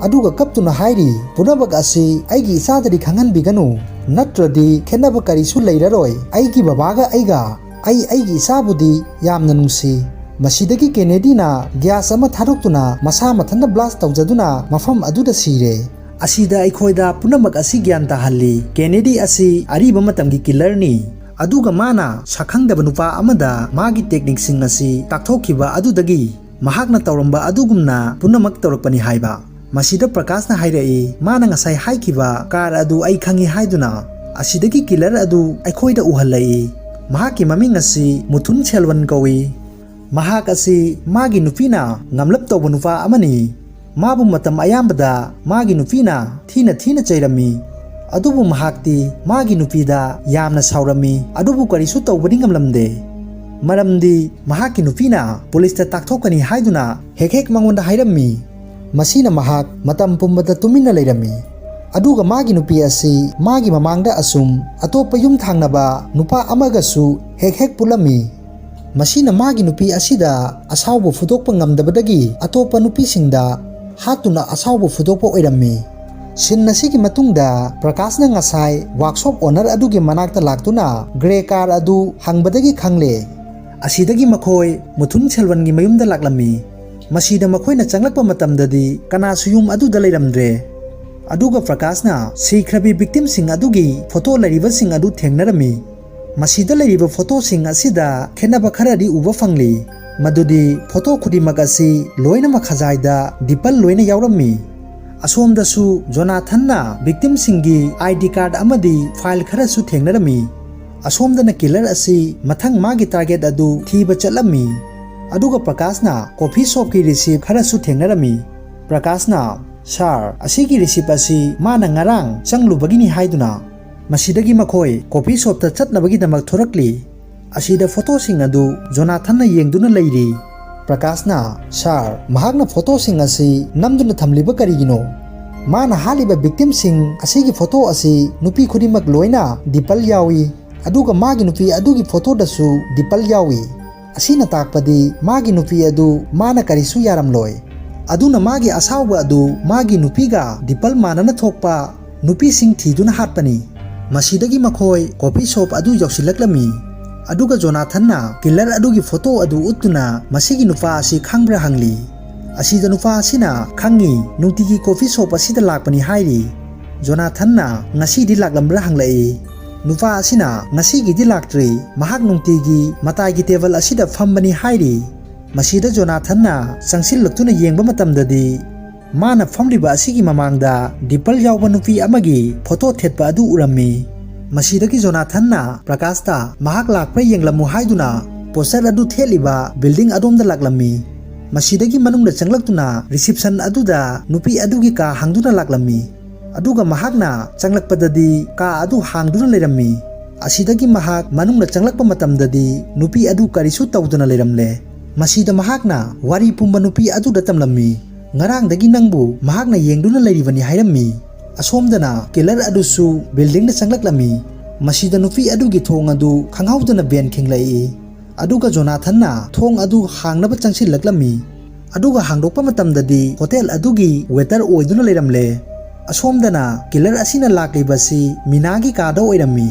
ꯑꯗꯨꯒ ꯀꯞꯇꯨꯅ ꯍꯥꯏꯔꯤ, "ꯄꯨꯝꯅꯃꯛ ꯑꯁꯤ ꯑꯩꯒꯤ ꯏꯆꯥꯗꯗꯤ ꯈꯪꯍꯟꯕꯤꯒꯅꯨ, ꯅꯠꯇ꯭ꯔꯗꯤ ꯈꯦꯠꯅꯕ ꯀꯔꯤꯁꯨ ꯂꯩꯔꯔꯣꯏ꯫ ꯑꯩꯒꯤ ꯕꯕꯥꯒ ꯑꯩꯒ, ꯑꯩ ꯑꯩꯒꯤ ꯏꯆꯥꯕꯨꯗꯤ ꯌꯥꯝꯅ ꯅꯨꯡꯁꯤ꯫" ꯃꯁꯤꯗꯒꯤ ꯀꯦꯅꯦꯗꯤꯅ ꯒ꯭ꯌꯥꯁ ꯑꯃ ꯊꯥꯗꯣꯛꯇꯨꯅ ꯃꯁꯥ ꯃꯊꯟꯇ ꯕ꯭ꯂꯥꯁ ꯇꯧꯖꯗꯨꯅ ꯃꯐꯝ ꯑꯗꯨꯗ ꯁꯤꯔꯦ꯫ ꯑꯁꯤꯗ ꯑꯩꯈꯣꯏꯗ ꯄꯨꯝꯅꯃꯛ ꯑꯁꯤ ꯒ꯭ꯌꯥꯟ ꯇꯥꯍꯜꯂꯤ, ꯀꯦꯅꯦꯗꯤ ꯑꯁꯤ ꯑꯔꯤꯕ ꯃꯇꯝꯒꯤ ꯀꯤꯂꯔꯅꯤ꯫ ꯑꯗꯨꯒ ꯃꯥꯅ ꯁꯛꯈꯪꯗꯕ ꯅꯨꯄꯥ ꯑꯃꯗ ꯃꯥꯒꯤ ꯇꯦꯛꯅꯤꯛꯁꯤꯡ ꯑꯁꯤ ꯇꯥꯛꯊꯣꯛꯈꯤꯕ ꯑꯗꯨꯗꯒꯤ ꯃꯍꯥꯛꯅ ꯇꯧꯔꯝꯕ ꯑꯗꯨꯒꯨꯝꯅ ꯄꯨꯝꯅꯃꯛ ꯇꯧꯔꯛꯄꯅꯤ ꯍꯥꯏꯕ꯫ ꯃꯁꯤꯗ ꯄ꯭ꯔꯀꯥꯁꯅ ꯍꯥꯏꯔꯛꯏ, ꯃꯥꯅ ꯉꯁꯥꯏ ꯍꯥꯏꯈꯤꯕ ꯀꯥꯔ ꯑꯗꯨ ꯑꯩ ꯈꯪꯏ ꯍꯥꯏꯗꯨꯅ꯫ ꯑꯁꯤꯗꯒꯤ ꯀꯤꯂꯔ ꯑꯗꯨ ꯑꯩꯈꯣꯏꯗ ꯎꯍꯜꯂꯛꯏ꯫ ꯃꯍꯥꯛꯀꯤ ꯃꯃꯤꯡ ꯑꯁꯤ ꯃꯨꯊꯨꯟ ꯁꯦꯜꯋꯟ ꯀꯧꯏ꯫ ꯃꯍꯥꯛ ꯑꯁꯤ ꯃꯥꯒꯤ ꯅꯨꯄꯤꯅ ꯉꯝꯂꯞ ꯇꯧꯕ ꯅꯨꯄꯥ ꯑꯃꯅꯤ꯫ ꯃꯥꯕꯨ ꯃꯇꯝ ꯑꯌꯥꯝꯕꯗ ꯃꯥꯒꯤ ꯅꯨꯄꯤꯅ ꯊꯤꯅ ꯊꯤꯅ ꯆꯩꯔꯝꯃꯤ꯫ ꯑꯗꯨꯕꯨ ꯃꯍꯥꯛꯇꯤ ꯃꯥꯒꯤ ꯅꯨꯄꯤꯗ ꯌꯥꯝꯅ ꯁꯥꯎꯔꯝꯃꯤ, ꯑꯗꯨꯕꯨ ꯀꯔꯤꯁꯨ ꯇꯧꯕꯗꯤ ꯉꯝꯂꯝꯗꯦ꯫ ꯃꯔꯝꯗꯤ ꯃꯍꯥꯛꯀꯤ ꯅꯨꯄꯤꯅ ꯄꯨꯂꯤꯁꯇ ꯇꯥꯛꯊꯣꯛꯀꯅꯤ ꯍꯥꯏꯗꯨꯅ ꯍꯦꯛ ꯍꯦꯛ ꯃꯉꯣꯟꯗ ꯍꯥꯏꯔꯝꯃꯤ꯫ ꯃꯁꯤꯅ ꯃꯍꯥꯛ ꯃꯇꯝ ꯄꯨꯝꯕꯗ ꯇꯨꯃꯤꯟꯅ ꯂꯩꯔꯝꯃꯤ꯫ ꯑꯗꯨꯒ ꯃꯥꯒꯤ ꯅꯨꯄꯤ ꯑꯁꯤ ꯃꯥꯒꯤ ꯃꯃꯥꯡꯗ ꯑꯁꯨꯝ ꯑꯇꯣꯞꯄ ꯌꯨꯝ ꯊꯪꯅꯕ ꯅꯨꯄꯥ ꯑꯃꯒꯁꯨ ꯍꯦꯛ ꯍꯦꯛ ꯄꯨꯜꯂꯝꯃꯤ꯫ ꯃꯁꯤꯅ ꯃꯥꯒꯤ ꯅꯨꯄꯤ ꯑꯁꯤꯗ ꯑꯁꯥꯎꯕ ꯐꯨꯗꯣꯛꯄ ꯉꯝꯗꯕꯗꯒꯤ ꯑꯇꯣꯞꯄ ꯅꯨꯄꯤꯁꯤꯡꯗ ꯍꯥꯠꯇꯨꯅ ꯑꯁꯥꯎꯕ ꯐꯨꯗꯣꯛꯄ ꯑꯣꯏꯔꯝꯃꯤ꯫ ꯁꯤꯟ ꯑꯁꯤꯒꯤ ꯃꯇꯨꯡꯗ ꯄ꯭ꯔꯀꯥꯁꯅ ꯉꯁꯥꯏ ꯋꯥꯔꯛꯁꯣꯞ ꯑꯣꯅꯔ ꯑꯗꯨꯒꯤ ꯃꯅꯥꯛꯇ ꯂꯥꯛꯇꯨꯅ ꯒ꯭ꯔꯦ ꯀꯥꯔ ꯑꯗꯨ ꯍꯪꯕꯗꯒꯤ ꯈꯪꯂꯦ꯫ ꯑꯁꯤꯗꯒꯤ ꯃꯈꯣꯏ ꯃꯨꯊꯨꯟ ꯁꯦꯜꯋꯟꯒꯤ ꯃꯌꯨꯝꯗ ꯂꯥꯛꯂꯝꯃꯤ꯫ ꯃꯁꯤꯗ ꯃꯈꯣꯏꯅ ꯆꯪꯂꯛꯄ ꯃꯇꯝꯗꯗꯤ ꯀꯅꯥꯁꯨ ꯌꯨꯝ ꯑꯗꯨꯗ ꯂꯩꯔꯝꯗ꯭ꯔꯦ꯫ ꯑꯗꯨꯒ ꯄ꯭ꯔꯀꯥꯁꯅ ꯁꯤꯈ꯭ꯔꯕꯤ ꯚꯤꯛꯇꯤꯝꯁꯤꯡ ꯑꯗꯨꯒꯤ ꯐꯣꯇꯣ ꯂꯩꯔꯤꯕꯁꯤꯡ ꯑꯗꯨ ꯊꯦꯡꯅꯔꯝꯃꯤ꯫ ꯃꯁꯤꯗ ꯂꯩꯔꯤꯕ ꯐꯣꯇꯣꯁꯤꯡ ꯑꯁꯤꯗ ꯈꯦꯠꯅꯕ ꯈꯔꯗꯤ ꯎꯕ ꯐꯪꯂꯤ꯫ ꯃꯗꯨꯗꯤ ꯐꯣꯇꯣ ꯈꯨꯗꯤꯡꯃꯛ ꯑꯁꯤ ꯂꯣꯏꯅꯃꯛ ꯈꯖꯥꯏꯗ ꯗꯤꯄꯜ ꯂꯣꯏꯅ ꯌꯥꯎꯔꯝꯃꯤ꯫ ꯑꯁꯣꯝꯗꯁꯨ ꯖꯣꯅꯥꯊꯟꯅ ꯚꯤꯛꯇꯤꯝꯁꯤꯡꯒꯤ ID card ꯑꯃꯗꯤ file ꯈꯔꯁꯨ ꯊꯦꯡꯅꯔꯝꯃꯤ꯫ ꯑꯁꯣꯝꯗꯅ ꯀꯤꯂꯔ ꯑꯁꯤ ꯃꯊꯪ ꯃꯥꯒꯤ target ꯑꯗꯨ ꯊꯤꯕ ꯆꯠꯂꯝꯃꯤ꯫ ꯑꯗꯨꯒ ꯄ꯭ꯔꯀꯥꯁꯅ ꯀꯣꯐꯤ ꯁꯣꯞꯀꯤ receipt ꯈꯔꯁꯨ ꯊꯦꯡꯅꯔꯝꯃꯤ꯫ ꯄ꯭ꯔꯀꯥꯁꯅ, "ꯁꯥꯔ, ꯑꯁꯤꯒꯤ receipt ꯑꯁꯤ ꯃꯥꯅ ꯉꯔꯥꯡ ꯆꯪꯂꯨꯕꯒꯤꯅꯤ" ꯍꯥꯏꯗꯨꯅ꯫ ꯃꯁꯤꯗꯒꯤ ꯃꯈꯣꯏ ꯀꯣꯐꯤ ꯁꯣꯞꯇ ꯆꯠꯅꯕꯒꯤꯗꯃꯛ ꯊꯣꯔꯛꯂꯤ꯫ ꯑꯁꯤꯗ ꯐꯣꯇꯣꯁꯤꯡ ꯑꯗꯨ ꯖꯣꯅꯥꯊꯟꯅ ꯌꯦꯡꯗꯨꯅ ꯂꯩꯔꯤ꯫ ꯄ꯭ꯔꯀꯥꯁꯅ, "ꯁꯥꯔ, ꯃꯍꯥꯛꯅ ꯐꯣꯇꯣꯁꯤꯡ ꯑꯁꯤ ꯅꯝꯗꯨꯅ ꯊꯝꯂꯤꯕ ꯀꯔꯤꯒꯤꯅꯣ? ꯃꯥꯅ ꯍꯥꯠꯂꯤꯕ ꯚꯤꯛꯇꯤꯝꯁꯤꯡ ꯑꯁꯤꯒꯤ ꯐꯣꯇꯣ ꯑꯁꯤ ꯅꯨꯄꯤ ꯈꯨꯗꯤꯡꯃꯛ ꯂꯣꯏꯅ ꯗꯤꯄꯜ ꯌꯥꯎꯏ, ꯑꯗꯨꯒ ꯃꯥꯒꯤ ꯅꯨꯄꯤ ꯑꯗꯨꯒꯤ ꯐꯣꯇꯣꯗꯁꯨ ꯗꯤꯄꯜ ꯌꯥꯎꯏ꯫ ꯑꯁꯤꯅ ꯇꯥꯛꯄꯗꯤ ꯃꯥꯒꯤ ꯅꯨꯄꯤ ꯑꯗꯨ ꯃꯥꯅ ꯀꯔꯤꯁꯨ ꯌꯥꯔꯝꯂꯣꯏ꯫ ꯑꯗꯨꯅ ꯃꯥꯒꯤ ꯑꯁꯥꯎꯕ ꯑꯗꯨ ꯃꯥꯒꯤ ꯅꯨꯄꯤꯒ ꯗꯤꯄꯜ ꯃꯥꯟꯅꯅ ꯊꯣꯛꯄ ꯅꯨꯄꯤꯁꯤꯡ ꯊꯤꯗꯨꯅ ꯍꯥꯠꯄꯅꯤ"꯫ ꯃꯁꯤꯗꯒꯤ ꯃꯈꯣꯏ ꯀꯣꯐꯤ ꯁꯣꯞ ꯑꯗꯨ ꯌꯧꯁꯤꯜꯂꯛꯂꯝꯃꯤ꯫ ꯑꯗꯨꯒ ꯖꯣꯅꯥꯊꯟꯅ ꯀꯤꯂꯔ ꯑꯗꯨꯒꯤ ꯐꯣꯇꯣ ꯑꯗꯨ ꯎꯠꯇꯨꯅ ꯃꯁꯤꯒꯤ ꯅꯨꯄꯥ ꯑꯁꯤ ꯈꯪꯕ꯭ꯔꯥ ꯍꯪꯂꯤ꯫ ꯑꯁꯤꯗ ꯅꯨꯄꯥ ꯑꯁꯤꯅ "ꯈꯪꯉꯤ, ꯅꯨꯡꯇꯤꯒꯤ ꯀꯣꯐꯤ ꯁꯣꯞ ꯑꯁꯤꯗ ꯂꯥꯛꯄꯅꯤ" ꯍꯥꯏꯔꯤ꯫ ꯖꯣꯅꯥꯊꯟꯅ "ꯉꯁꯤꯗꯤ ꯂꯥꯛꯂꯝꯕ꯭ꯔꯥ?" ꯍꯪꯂꯛꯏ꯫ ꯅꯨꯄꯥ ꯑꯁꯤꯅ "ꯉꯁꯤꯒꯤꯗꯤ ꯂꯥꯛꯇ꯭ꯔꯤ, ꯃꯍꯥꯛ ꯅꯨꯡꯇꯤꯒꯤ ꯃꯇꯥꯏꯒꯤ ꯇꯦꯕꯜ ꯑꯁꯤꯗ ꯐꯝꯕꯅꯤ" ꯍꯥꯏꯔꯤ꯫ ꯃꯁꯤꯗ ꯖꯣꯅꯥꯊꯟꯅ ꯆꯪꯁꯤꯜꯂꯛꯇꯨꯅ ꯌꯦꯡꯕ ꯃꯇꯝꯗꯗꯤ ꯃꯥꯅ ꯐꯝꯂꯤꯕ ꯑꯁꯤꯒꯤ ꯃꯃꯥꯡꯗ ꯗꯤꯄꯜ ꯌꯥꯎꯕ ꯅꯨꯄꯤ ꯑꯃꯒꯤ ꯐꯣꯇꯣ ꯊꯦꯠꯄ ꯑꯗꯨ ꯎꯔꯝꯃꯤ꯫ ꯃꯁꯤꯗꯒꯤ ꯖꯣꯅꯥꯊꯟꯅ ꯄ꯭ꯔꯀꯥꯁꯇ "ꯃꯍꯥꯛ ꯂꯥꯛꯄ꯭ꯔꯥ ꯌꯦꯡꯂꯝꯃꯨ" ꯍꯥꯏꯗꯨꯅ ꯄꯣꯁꯇꯔ ꯑꯗꯨ ꯊꯦꯠꯂꯤꯕ ꯕꯤꯜꯗꯤꯡ ꯑꯗꯣꯝꯗ ꯂꯥꯛꯂꯝꯃꯤ꯫ ꯃꯁꯤꯗꯒꯤ ꯃꯅꯨꯡꯗ ꯆꯪꯂꯛꯇꯨꯅ ꯔꯤꯁꯤꯞꯁꯟ ꯑꯗꯨꯗ ꯅꯨꯄꯤ ꯑꯗꯨꯒꯤ ꯀꯥ ꯍꯥꯡꯗꯨꯅ ꯂꯥꯛꯂꯝꯃꯤ꯫ ꯑꯗꯨꯒ ꯃꯍꯥꯛꯅ ꯆꯪꯂꯛꯄꯗꯗꯤ ꯀꯥ ꯑꯗꯨ ꯍꯥꯡꯗꯨꯅ ꯂꯩꯔꯝꯃꯤ꯫ ꯑꯁꯤꯗꯒꯤ ꯃꯍꯥꯛ ꯃꯅꯨꯡꯗ ꯆꯪꯂꯛꯄ ꯃꯇꯝꯗꯗꯤ ꯅꯨꯄꯤ ꯑꯗꯨ ꯀꯔꯤꯁꯨ ꯇꯧꯗꯅ ꯂꯩꯔꯝꯂꯦ꯫ ꯃꯁꯤꯗ ꯃꯍꯥꯛꯅ ꯋꯥꯔꯤ ꯄꯨꯝꯕ ꯅꯨꯄꯤ ꯑꯗꯨꯗ ꯇꯝꯂꯝꯃꯤ꯫ ꯉꯔꯥꯡꯗꯒꯤ ꯅꯪꯕꯨ ꯃꯍꯥꯛꯅ ꯌꯦꯡꯗꯨꯅ ꯂꯩꯔꯤꯕꯅꯤ ꯍꯥꯏꯔꯝꯃꯤ꯫ ꯑꯁꯣꯝꯗꯅ ꯀꯤꯂꯔ ꯑꯗꯨꯁꯨ ꯕꯤꯜꯗꯤꯡꯗ ꯆꯪꯂꯛꯂꯝꯃꯤ꯫ ꯃꯁꯤꯗ ꯅꯨꯄꯤ ꯑꯗꯨꯒꯤ ꯊꯣꯡ ꯑꯗꯨ ꯈꯪꯍꯧꯗꯅ ꯕꯦꯟ ꯈꯤꯡꯂꯛꯏ꯫ ꯑꯗꯨꯒ ꯖꯣꯅꯥꯊꯟꯅ ꯊꯣꯡ ꯑꯗꯨ ꯍꯥꯡꯅꯕ ꯆꯪꯁꯤꯜꯂꯛꯂꯝꯃꯤ꯫ ꯑꯗꯨꯒ ꯍꯥꯡꯗꯣꯛꯄ ꯃꯇꯝꯗꯗꯤ ꯍꯣꯇꯦꯜ ꯑꯗꯨꯒꯤ ꯋꯦꯇꯔ ꯑꯣꯏꯗꯨꯅ ꯂꯩꯔꯝꯂꯦ꯫ ꯑꯁꯣꯝꯗꯅ ꯀꯤꯂꯔ ꯑꯁꯤꯅ ꯂꯥꯛꯂꯤꯕꯁꯤ ꯃꯤꯅꯥꯒꯤ ꯀꯥꯗ ꯑꯣꯏꯔꯝꯃꯤ꯫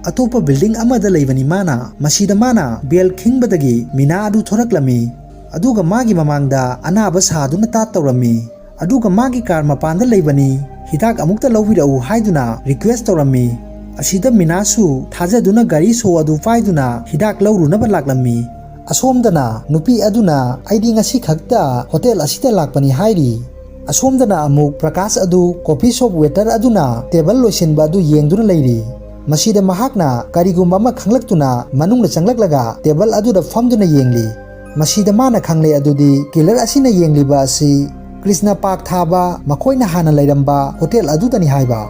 ꯑꯇꯣꯞꯄ ꯕꯤꯜꯗꯤꯡ ꯑꯃꯗ ꯂꯩꯕꯅꯤ ꯃꯥꯅ꯫ ꯃꯁꯤꯗ ꯃꯥꯅ ꯕꯦꯜ ꯈꯤꯡꯕꯗꯒꯤ ꯃꯤꯅꯥ ꯑꯗꯨ ꯊꯣꯔꯛꯂꯝꯃꯤ꯫ ꯑꯗꯨꯒ ꯃꯥꯒꯤ ꯃꯃꯥꯡꯗ ꯑꯅꯥꯕ ꯁꯥꯗꯨꯅ ꯇꯥꯠ ꯇꯧꯔꯝꯃꯤ꯫ ꯑꯗꯨꯒ ꯃꯥꯒꯤ ꯀꯥꯔ ꯃꯄꯥꯟꯗ ꯂꯩꯕꯅꯤ, ꯍꯤꯗꯥꯛ ꯑꯃꯨꯛꯇ ꯂꯧꯕꯤꯔꯛꯎ ꯍꯥꯏꯗꯨꯅ ꯔꯤꯀ꯭ꯋꯦꯁ ꯇꯧꯔꯝꯃꯤ꯫ ꯑꯁꯤꯗ ꯃꯤꯅꯥꯁꯨ ꯊꯥꯖꯗꯨꯅ ꯒꯥꯔꯤ ꯁꯣ ꯑꯗꯨ ꯄꯥꯏꯗꯨꯅ ꯍꯤꯗꯥꯛ ꯂꯧꯔꯨꯅꯕ ꯂꯥꯛꯂꯝꯃꯤ꯫ ꯑꯁꯣꯝꯗꯅ ꯅꯨꯄꯤ ꯑꯗꯨꯅ, "ꯑꯩꯗꯤ ꯉꯁꯤ ꯈꯛꯇ ꯍꯣꯇꯦꯜ ꯑꯁꯤꯗ ꯂꯥꯛꯄꯅꯤ" ꯍꯥꯏꯔꯤ꯫ ꯑꯁꯣꯝꯗꯅ ꯑꯃꯨꯛ ꯄ꯭ꯔꯀꯥꯁ ꯑꯗꯨ ꯀꯣꯐꯤ ꯁꯣꯞ ꯋꯦꯇꯔ ꯑꯗꯨꯅ ꯇꯦꯕꯜ ꯂꯣꯏꯁꯤꯟꯕ ꯑꯗꯨ ꯌꯦꯡꯗꯨꯅ ꯂꯩꯔꯤ꯫ ꯃꯁꯤꯗ ꯃꯍꯥꯛꯅ ꯀꯔꯤꯒꯨꯝꯕ ꯑꯃ ꯈꯪꯂꯛꯇꯨꯅ ꯃꯅꯨꯡꯗ ꯆꯪꯂꯛꯂꯒ ꯇꯦꯕꯜ ꯑꯗꯨꯗ ꯐꯝꯗꯨꯅ ꯌꯦꯡꯂꯤ꯫ ꯃꯁꯤꯗ ꯃꯥꯅ ꯈꯪꯂꯦ ꯑꯗꯨꯗꯤ ꯀꯤꯂꯔ ꯑꯁꯤꯅ ꯌꯦꯡꯂꯤꯕ ꯑꯁꯤ ꯀ꯭ꯔꯤꯁꯅ ꯄꯥꯛ ꯊꯥꯕ ꯃꯈꯣꯏꯅ ꯍꯥꯟꯅ ꯂꯩꯔꯝꯕ ꯍꯣꯇꯦꯜ ꯑꯗꯨꯗꯅꯤ ꯍꯥꯏꯕ꯫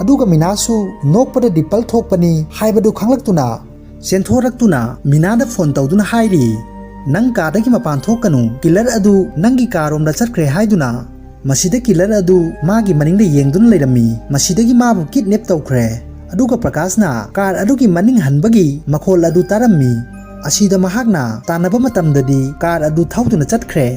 ꯑꯗꯨꯒ ꯃꯤꯅꯥꯁꯨ ꯅꯣꯛꯄꯗ ꯗꯤꯝꯄꯜ ꯊꯣꯛꯄꯅꯤ ꯍꯥꯏꯕꯗꯨ ꯈꯪꯂꯛꯇꯨꯅ ꯆꯦꯟꯊꯣꯔꯛꯇꯨꯅ ꯃꯤꯅꯥꯗ ꯐꯣꯟ ꯇꯧꯗꯨꯅ ꯍꯥꯏꯔꯤ, "ꯅꯪ ꯀꯥꯗꯒꯤ ꯃꯄꯥꯟ ꯊꯣꯛꯀꯅꯨ, ꯀꯤꯂꯔ ꯑꯗꯨ ꯅꯪꯒꯤ ꯀꯥꯔꯣꯝꯗ ꯆꯠꯈ꯭ꯔꯦ" ꯍꯥꯏꯗꯨꯅ꯫ ꯃꯁꯤꯗ ꯀꯤꯂꯔ ꯑꯗꯨ ꯃꯥꯒꯤ ꯃꯅꯤꯡꯗ ꯌꯦꯡꯗꯨꯅ ꯂꯩꯔꯝꯃꯤ꯫ ꯃꯁꯤꯗꯒꯤ ꯃꯥꯕꯨ ꯀꯤꯗꯅꯦꯞ ꯇꯧꯈ꯭ꯔꯦ꯫ ꯑꯗꯨꯒ ꯄ꯭ꯔꯀꯥꯁꯅ ꯀꯥꯔ ꯑꯗꯨꯒꯤ ꯃꯅꯤꯡ ꯍꯟꯕꯒꯤ ꯃꯈꯣꯜ ꯑꯗꯨ ꯇꯥꯔꯝꯃꯤ꯫ ꯑꯁꯤꯗ ꯃꯍꯥꯛꯅ ꯇꯥꯟꯅꯕ ꯃꯇꯝꯗꯗꯤ ꯀꯥꯔ ꯑꯗꯨ ꯊꯧꯗꯨꯅ ꯆꯠꯈ꯭ꯔꯦ꯫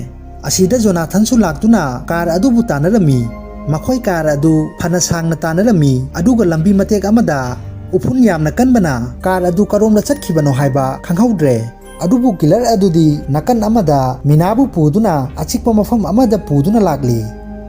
ꯑꯁꯤꯗ ꯖꯣꯅꯥꯊꯟꯁꯨ ꯂꯥꯛꯇꯨꯅ ꯀꯥꯔ ꯑꯗꯨꯕꯨ ꯇꯥꯟꯅꯔꯝꯃꯤ꯫ ꯃꯈꯣꯏ ꯀꯥꯔ ꯑꯗꯨ ꯐꯅ ꯁꯥꯡꯅ ꯇꯥꯟꯅꯔꯝꯃꯤ, ꯑꯗꯨꯒ ꯂꯝꯕꯤ ꯃꯇꯦꯛ ꯑꯃꯗ ꯎꯐꯨꯟ ꯌꯥꯝꯅ ꯀꯟꯕꯅ ꯀꯥꯔ ꯑꯗꯨ ꯀꯔꯣꯝꯗ ꯆꯠꯈꯤꯕꯅꯣ ꯍꯥꯏꯕ ꯈꯪꯍꯧꯗ꯭ꯔꯦ꯫ ꯑꯗꯨꯕꯨ ꯀꯤꯂꯔ ꯑꯗꯨꯗꯤ ꯅꯥꯀꯟ ꯑꯃꯗ ꯃꯤꯅꯥꯕꯨ ꯄꯨꯗꯨꯅ ꯑꯆꯤꯛꯄ ꯃꯐꯝ ꯑꯃꯗ ꯄꯨꯗꯨꯅ ꯂꯥꯛꯂꯤ꯫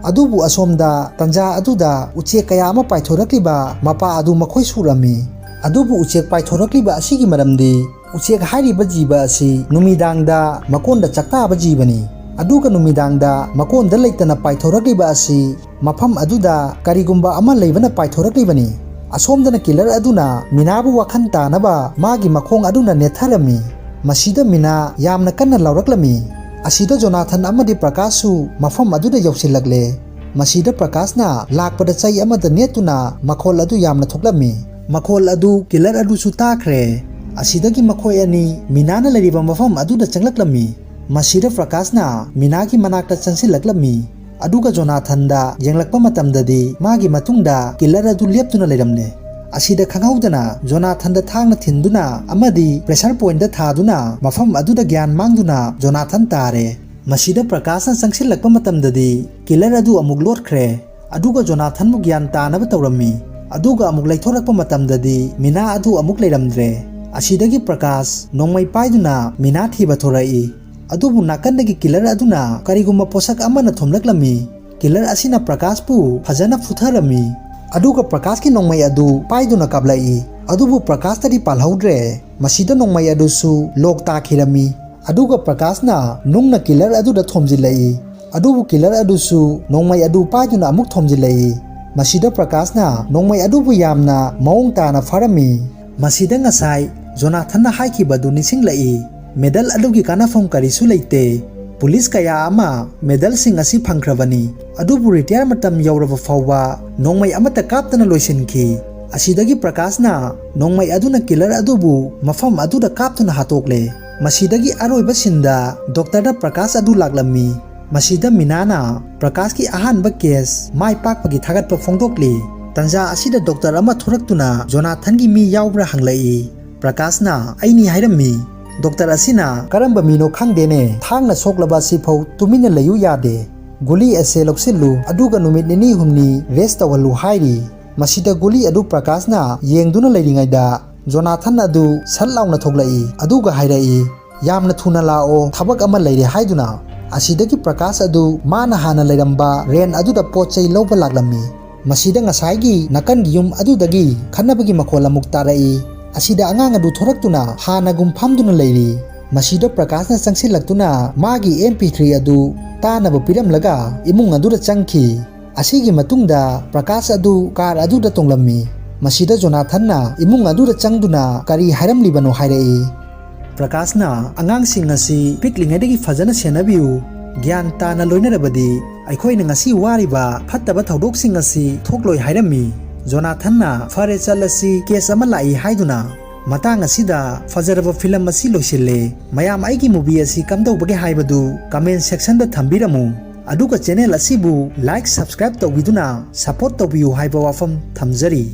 ꯑꯗꯨꯕꯨ ꯑꯁꯣꯝꯗ ꯇꯟꯖꯥ ꯑꯗꯨꯗ ꯎꯆꯦꯛ ꯀꯌꯥ ꯑꯃ ꯄꯥꯏꯊꯣꯔꯛꯂꯤꯕ ꯃꯄꯥ ꯑꯗꯨ ꯃꯈꯣꯏ ꯁꯨꯔꯝꯃꯤ꯫ ꯑꯗꯨꯕꯨ ꯎꯆꯦꯛ ꯄꯥꯏꯊꯣꯔꯛꯂꯤꯕ ꯑꯁꯤꯒꯤ ꯃꯔꯝꯗꯤ ꯎꯆꯦꯛ ꯍꯥꯏꯔꯤꯕ ꯖꯤꯕ ꯑꯁꯤ ꯅꯨꯃꯤꯗꯥꯡꯗ ꯃꯀꯣꯟꯗ ꯆꯥꯛꯇꯥꯕ ꯖꯤꯕꯅꯤ꯫ ꯑꯗꯨꯒ ꯅꯨꯃꯤꯗꯥꯡꯗ ꯃꯀꯣꯟꯗ ꯂꯩꯇꯅ ꯄꯥꯏꯊꯣꯔꯛꯂꯤꯕ ꯑꯁꯤ ꯃꯐꯝ ꯑꯗꯨꯗ ꯀꯔꯤꯒꯨꯝꯕ ꯑꯃ ꯂꯩꯕꯅ ꯄꯥꯏꯊꯣꯔꯛꯂꯤꯕꯅꯤ꯫ ꯑꯁꯣꯝꯗꯅ ꯀꯤꯂꯔ ꯑꯗꯨꯅ ꯃꯤꯅꯥꯕꯨ ꯋꯥꯈꯜ ꯇꯥꯅꯕ ꯃꯥꯒꯤ ꯃꯈꯣꯡ ꯑꯗꯨꯅ ꯅꯦꯠꯊꯔꯝꯃꯤ꯫ ꯃꯁꯤꯗ ꯃꯤꯅꯥ ꯌꯥꯝꯅ ꯀꯟꯅ ꯂꯥꯎꯔꯛꯂꯝꯃꯤ꯫ ꯑꯁꯤꯗ ꯖꯣꯅꯥꯊꯟ ꯑꯃꯗꯤ ꯄ꯭ꯔꯀꯥꯁꯁꯨ ꯃꯐꯝ ꯑꯗꯨꯗ ꯌꯧꯁꯤꯜꯂꯛꯂꯦ꯫ ꯃꯁꯤꯗ ꯄ꯭ꯔꯀꯥꯁꯅ ꯂꯥꯛꯄꯗ ꯆꯩ ꯑꯃꯗ ꯅꯦꯠꯇꯨꯅ ꯃꯈꯣꯜ ꯑꯗꯨ ꯌꯥꯝꯅ ꯊꯣꯛꯂꯝꯃꯤ꯫ ꯃꯈꯣꯜ ꯑꯗꯨ ꯀꯤꯂꯔ ꯑꯗꯨꯁꯨ ꯇꯥꯈ꯭ꯔꯦ꯫ ꯑꯁꯤꯗꯒꯤ ꯃꯈꯣꯏ ꯑꯅꯤ ꯃꯤꯅꯥꯅ ꯂꯩꯔꯤꯕ ꯃꯐꯝ ꯑꯗꯨꯗ ꯆꯪꯂꯛꯂꯝꯃꯤ꯫ ꯃꯁꯤꯗ ꯄ꯭ꯔꯀꯥꯁꯅ ꯃꯤꯅꯥꯒꯤ ꯃꯅꯥꯛꯇ ꯆꯪꯁꯤꯜꯂꯛꯂꯝꯃꯤ꯫ ꯑꯗꯨꯒ ꯖꯣꯅꯥꯊꯟꯗ ꯌꯦꯡꯂꯛꯄ ꯃꯇꯝꯗꯗꯤ ꯃꯥꯒꯤ ꯃꯇꯨꯡꯗ ꯀꯤꯂꯔ ꯑꯗꯨ ꯂꯦꯞꯇꯨꯅ ꯂꯩꯔꯝꯂꯦ꯫ ꯑꯁꯤꯗ ꯈꯪꯍꯧꯗꯅ ꯖꯣꯅꯥꯊꯟꯗ ꯊꯥꯡꯅ ꯊꯤꯟꯗꯨꯅ ꯑꯃꯗꯤ ꯄ꯭ꯔꯦꯁꯔ ꯄꯣꯏꯟꯗ ꯊꯥꯗꯨꯅ ꯃꯐꯝ ꯑꯗꯨꯗ ꯒ꯭ꯌꯥꯟ ꯃꯥꯡꯗꯨꯅ ꯖꯣꯅꯥꯊꯟ ꯇꯥꯔꯦ꯫ ꯃꯁꯤꯗ ꯄ꯭ꯔꯀꯥꯁꯅ ꯆꯪꯁꯤꯜꯂꯛꯄ ꯃꯇꯝꯗꯗꯤ ꯀꯤꯂꯔ ꯑꯗꯨ ꯑꯃꯨꯛ ꯂꯣꯠꯈ꯭ꯔꯦ꯫ ꯑꯗꯨꯒ ꯖꯣꯅꯥꯊꯟꯕꯨ ꯒ꯭ꯌꯥꯟ ꯇꯥꯅꯕ ꯇꯧꯔꯝꯃꯤ꯫ ꯑꯗꯨꯒ ꯑꯃꯨꯛ ꯂꯩꯊꯣꯔꯛꯄ ꯃꯇꯝꯗꯗꯤ ꯃꯤꯅꯥ ꯑꯗꯨ ꯑꯃꯨꯛ ꯂꯩꯔꯝꯗ꯭ꯔꯦ꯫ ꯑꯁꯤꯗꯒꯤ ꯄ꯭ꯔꯀꯥꯁ ꯅꯣꯡꯃꯩ ꯄꯥꯏꯗꯨꯅ ꯃꯤꯅꯥ ꯊꯤꯕ ꯊꯣꯔꯛꯏ꯫ ꯑꯗꯨꯕꯨ ꯅꯥꯀꯟꯗꯒꯤ ꯀꯤꯂꯔ ꯑꯗꯨꯅ ꯀꯔꯤꯒꯨꯝꯕ ꯄꯣꯠꯁꯛ ꯑꯃꯅ ꯊꯣꯝꯂꯛꯂꯝꯃꯤ꯫ ꯀꯤꯂꯔ ꯑꯁꯤꯅ ꯄ꯭ꯔꯀꯥꯁꯄꯨ ꯐꯖꯅ ꯐꯨꯊꯔꯝꯃꯤ꯫ ꯑꯗꯨꯒ ꯄ꯭ꯔꯀꯥꯁꯀꯤ ꯅꯣꯡꯃꯩ ꯑꯗꯨ ꯄꯥꯏꯗꯨꯅ ꯀꯥꯞꯂꯛꯏ꯫ ꯑꯗꯨꯕꯨ ꯄ꯭ꯔꯀꯥꯁꯇꯗꯤ ꯄꯥꯜꯍꯧꯗ꯭ꯔꯦ꯫ ꯃꯁꯤꯗ ꯅꯣꯡꯃꯩ ꯑꯗꯨꯁꯨ ꯂꯣꯛ ꯇꯥꯈꯤꯔꯝꯃꯤ꯫ ꯑꯗꯨꯒ ꯄ꯭ꯔꯀꯥꯁꯅ ꯅꯨꯡꯅ ꯀꯤꯂꯔ ꯑꯗꯨꯗ ꯊꯣꯝꯖꯤꯜꯂꯛꯏ꯫ ꯑꯗꯨꯕꯨ ꯀꯤꯂꯔ ꯑꯗꯨꯁꯨ ꯅꯣꯡꯃꯩ ꯑꯗꯨ ꯄꯥꯏꯗꯨꯅ ꯑꯃꯨꯛ ꯊꯣꯝꯖꯤꯜꯂꯛꯏ꯫ ꯃꯁꯤꯗ ꯄ꯭ꯔꯀꯥꯁꯅ ꯅꯣꯡꯃꯩ ꯑꯗꯨꯕꯨ ꯌꯥꯝꯅ ꯃꯑꯣꯡ ꯇꯥꯅ ꯐꯥꯔꯝꯃꯤ꯫ ꯃꯁꯤꯗ ꯉꯁꯥꯏ ꯖꯣꯅꯥꯊꯟꯅ ꯍꯥꯏꯈꯤꯕ ꯑꯗꯨ ꯅꯤꯡꯁꯤꯡꯂꯛꯏ꯫ ꯃꯦꯗꯜ ꯑꯗꯨꯒꯤ ꯀꯥꯟꯅꯐꯝ ꯀꯔꯤꯁꯨ ꯂꯩꯇꯦ꯫ ꯄꯨꯂꯤꯁ ꯀꯌꯥ ꯑꯃ ꯃꯦꯗꯜꯁꯤꯡ ꯑꯁꯤ ꯐꯪꯈ꯭ꯔꯕꯅꯤ꯫ ꯑꯗꯨꯕꯨ ꯔꯤꯇꯥꯌꯔ ꯃꯇꯝ ꯌꯧꯔꯕ ꯐꯥꯎꯕ ꯅꯣꯡꯃꯩ ꯑꯃꯠꯇ ꯀꯥꯞꯇꯅ ꯂꯣꯏꯁꯤꯟꯈꯤ꯫ ꯑꯁꯤꯗꯒꯤ ꯄ꯭ꯔꯀꯥꯁꯅ ꯅꯣꯡꯃꯩ ꯑꯗꯨꯅ ꯀꯤꯂꯔ ꯑꯗꯨꯕꯨ ꯃꯐꯝ ꯑꯗꯨꯗ ꯀꯥꯞꯇꯨꯅ ꯍꯥꯠꯇꯣꯛꯂꯦ꯫ ꯃꯁꯤꯗꯒꯤ ꯑꯔꯣꯏꯕ ꯁꯤꯟꯗ ꯗꯣꯛꯇꯔꯗ ꯄ꯭ꯔꯀꯥꯁ ꯑꯗꯨ ꯂꯥꯛꯂꯝꯃꯤ꯫ ꯃꯁꯤꯗ ꯃꯤꯅꯥꯅ ꯄ꯭ꯔꯀꯥꯁꯀꯤ ꯑꯍꯥꯟꯕ ꯀꯦꯁ ꯃꯥꯏ ꯄꯥꯛꯄꯒꯤ ꯊꯥꯒꯠꯄ ꯐꯣꯡꯗꯣꯛꯂꯤ꯫ ꯇꯟꯖꯥ ꯑꯁꯤꯗ ꯗꯣꯛꯇꯔ ꯑꯃ ꯊꯣꯔꯛꯇꯨꯅ ꯖꯣꯅꯥꯊꯟꯒꯤ ꯃꯤ ꯌꯥꯎꯕ꯭ꯔꯥ ꯍꯪꯂꯛꯏ꯫ ꯄ꯭ꯔꯀꯥꯁꯅ "ꯑꯩꯅꯤ" ꯍꯥꯏꯔꯝꯃꯤ꯫ ꯗꯣꯛꯇꯔ ꯑꯁꯤꯅ "ꯀꯔꯝꯕ ꯃꯤꯅꯣ ꯈꯪꯗꯦꯅꯦ, ꯊꯥꯡꯅ ꯁꯣꯛꯂꯕ ꯑꯁꯤꯐꯥꯎ ꯇꯨꯃꯤꯟꯅ ꯂꯩꯌꯨ ꯌꯥꯗꯦ꯫ ꯒꯨꯂꯤ ꯑꯁꯦ ꯂꯧꯁꯤꯜꯂꯨ, ꯑꯗꯨꯒ ꯅꯨꯃꯤꯠ ꯅꯤꯅꯤ ꯍꯨꯝꯅꯤ ꯔꯦꯁ ꯇꯧꯍꯜꯂꯨ" ꯍꯥꯏꯔꯤ꯫ ꯃꯁꯤꯗ ꯒꯨꯂꯤ ꯑꯗꯨ ꯄ꯭ꯔꯀꯥꯁꯅ ꯌꯦꯡꯗꯨꯅ ꯂꯩꯔꯤꯉꯩꯗ ꯖꯣꯅꯥꯊꯟ ꯑꯗꯨ ꯁꯠ ꯂꯥꯎꯅ ꯊꯣꯛꯂꯛꯏ꯫ ꯑꯗꯨꯒ ꯍꯥꯏꯔꯛꯏ, "ꯌꯥꯝꯅ ꯊꯨꯅ ꯂꯥꯛꯑꯣ, ꯊꯕꯛ ꯑꯃ ꯂꯩꯔꯦ" ꯍꯥꯏꯗꯨꯅ꯫ ꯑꯁꯤꯗꯒꯤ ꯄ꯭ꯔꯀꯥꯁ ꯑꯗꯨ ꯃꯥꯅ ꯍꯥꯟꯅ ꯂꯩꯔꯝꯕ ꯔꯦꯟ ꯑꯗꯨꯗ ꯄꯣꯠ ꯆꯩ ꯂꯧꯕ ꯂꯥꯛꯂꯝꯃꯤ꯫ ꯃꯁꯤꯗ ꯉꯁꯥꯏꯒꯤ ꯅꯥꯀꯟꯒꯤ ꯌꯨꯝ ꯑꯗꯨꯗꯒꯤ ꯈꯠꯅꯕꯒꯤ ꯃꯈꯣꯜ ꯑꯃꯨꯛ ꯇꯥꯔꯛꯏ꯫ ꯑꯁꯤꯗ ꯑꯉꯥꯡ ꯑꯗꯨ ꯊꯣꯔꯛꯇꯨꯅ ꯍꯥꯟꯅꯒꯨꯝ ꯐꯝꯗꯨꯅ ꯂꯩꯔꯤ꯫ ꯃꯁꯤꯗ ꯄ꯭ꯔꯀꯥꯁꯅ ꯆꯪꯁꯤꯜꯂꯛꯇꯨꯅ ꯃꯥꯒꯤ ꯑꯦꯝ ꯄꯤ ꯊ꯭ꯔꯤ ꯑꯗꯨ ꯇꯥꯅꯕ ꯄꯤꯔꯝꯂꯒ ꯏꯃꯨꯡ ꯑꯗꯨꯗ ꯆꯪꯈꯤ꯫ ꯑꯁꯤꯒꯤ ꯃꯇꯨꯡꯗ ꯄ꯭ꯔꯀꯥꯁ ꯑꯗꯨ ꯀꯥꯔ ꯑꯗꯨꯗ ꯇꯣꯡꯂꯝꯃꯤ꯫ ꯃꯁꯤꯗ ꯖꯣꯅꯥꯊꯟꯅ ꯏꯃꯨꯡ ꯑꯗꯨꯗ ꯆꯪꯗꯨꯅ ꯀꯔꯤ ꯍꯥꯏꯔꯝꯂꯤꯕꯅꯣ ꯍꯥꯏꯔꯛꯏ꯫ ꯄ꯭ꯔꯀꯥꯁꯅ ꯑꯉꯥꯡꯁꯤꯡ ꯑꯁꯤ ꯄꯤꯛꯂꯤꯉꯩꯗꯒꯤ ꯐꯖꯅ ꯁꯦꯟꯅꯕꯤꯌꯨ, ꯒ꯭ꯌꯥꯟ ꯇꯥꯅ ꯂꯣꯏꯅꯔꯕꯗꯤ ꯑꯩꯈꯣꯏꯅ ꯉꯁꯤ ꯋꯥꯔꯤꯕ ꯐꯠꯇꯕ ꯊꯧꯗꯣꯛꯁꯤꯡ ꯑꯁꯤ ꯊꯣꯛꯂꯣꯏ ꯍꯥꯏꯔꯝꯃꯤ꯫ ꯖꯣꯅꯥꯊꯟꯅ ꯐꯔꯦ ꯆꯠꯂꯁꯤ, ꯀꯦꯁ ꯑꯃ ꯂꯥꯛꯏ ꯍꯥꯏꯗꯨꯅ꯫ ꯃꯇꯥꯡ ꯑꯁꯤꯗ ꯐꯖꯔꯕ ꯐꯤꯂꯝ ꯑꯁꯤ ꯂꯣꯏꯁꯤꯜꯂꯦ꯫ ꯃꯌꯥꯝ ꯑꯩꯒꯤ ꯃꯨꯚꯤ ꯑꯁꯤ ꯀꯝꯗꯧꯕꯒꯦ ꯍꯥꯏꯕꯗꯨ ꯀꯃꯦꯟ ꯁꯦꯛꯁꯟꯗ ꯊꯝꯕꯤꯔꯝꯃꯨ꯫ ꯑꯗꯨꯒ ꯆꯦꯅꯦꯜ ꯑꯁꯤꯕꯨ ꯂꯥꯏꯛ ꯁꯕꯁꯀ꯭ꯔꯥꯏꯕ ꯇꯧꯕꯤꯗꯨꯅ ꯁꯄꯣꯔꯠ ꯇꯧꯕꯤꯌꯨ ꯍꯥꯏꯕ ꯋꯥꯐꯝ ꯊꯝꯖꯔꯤ꯫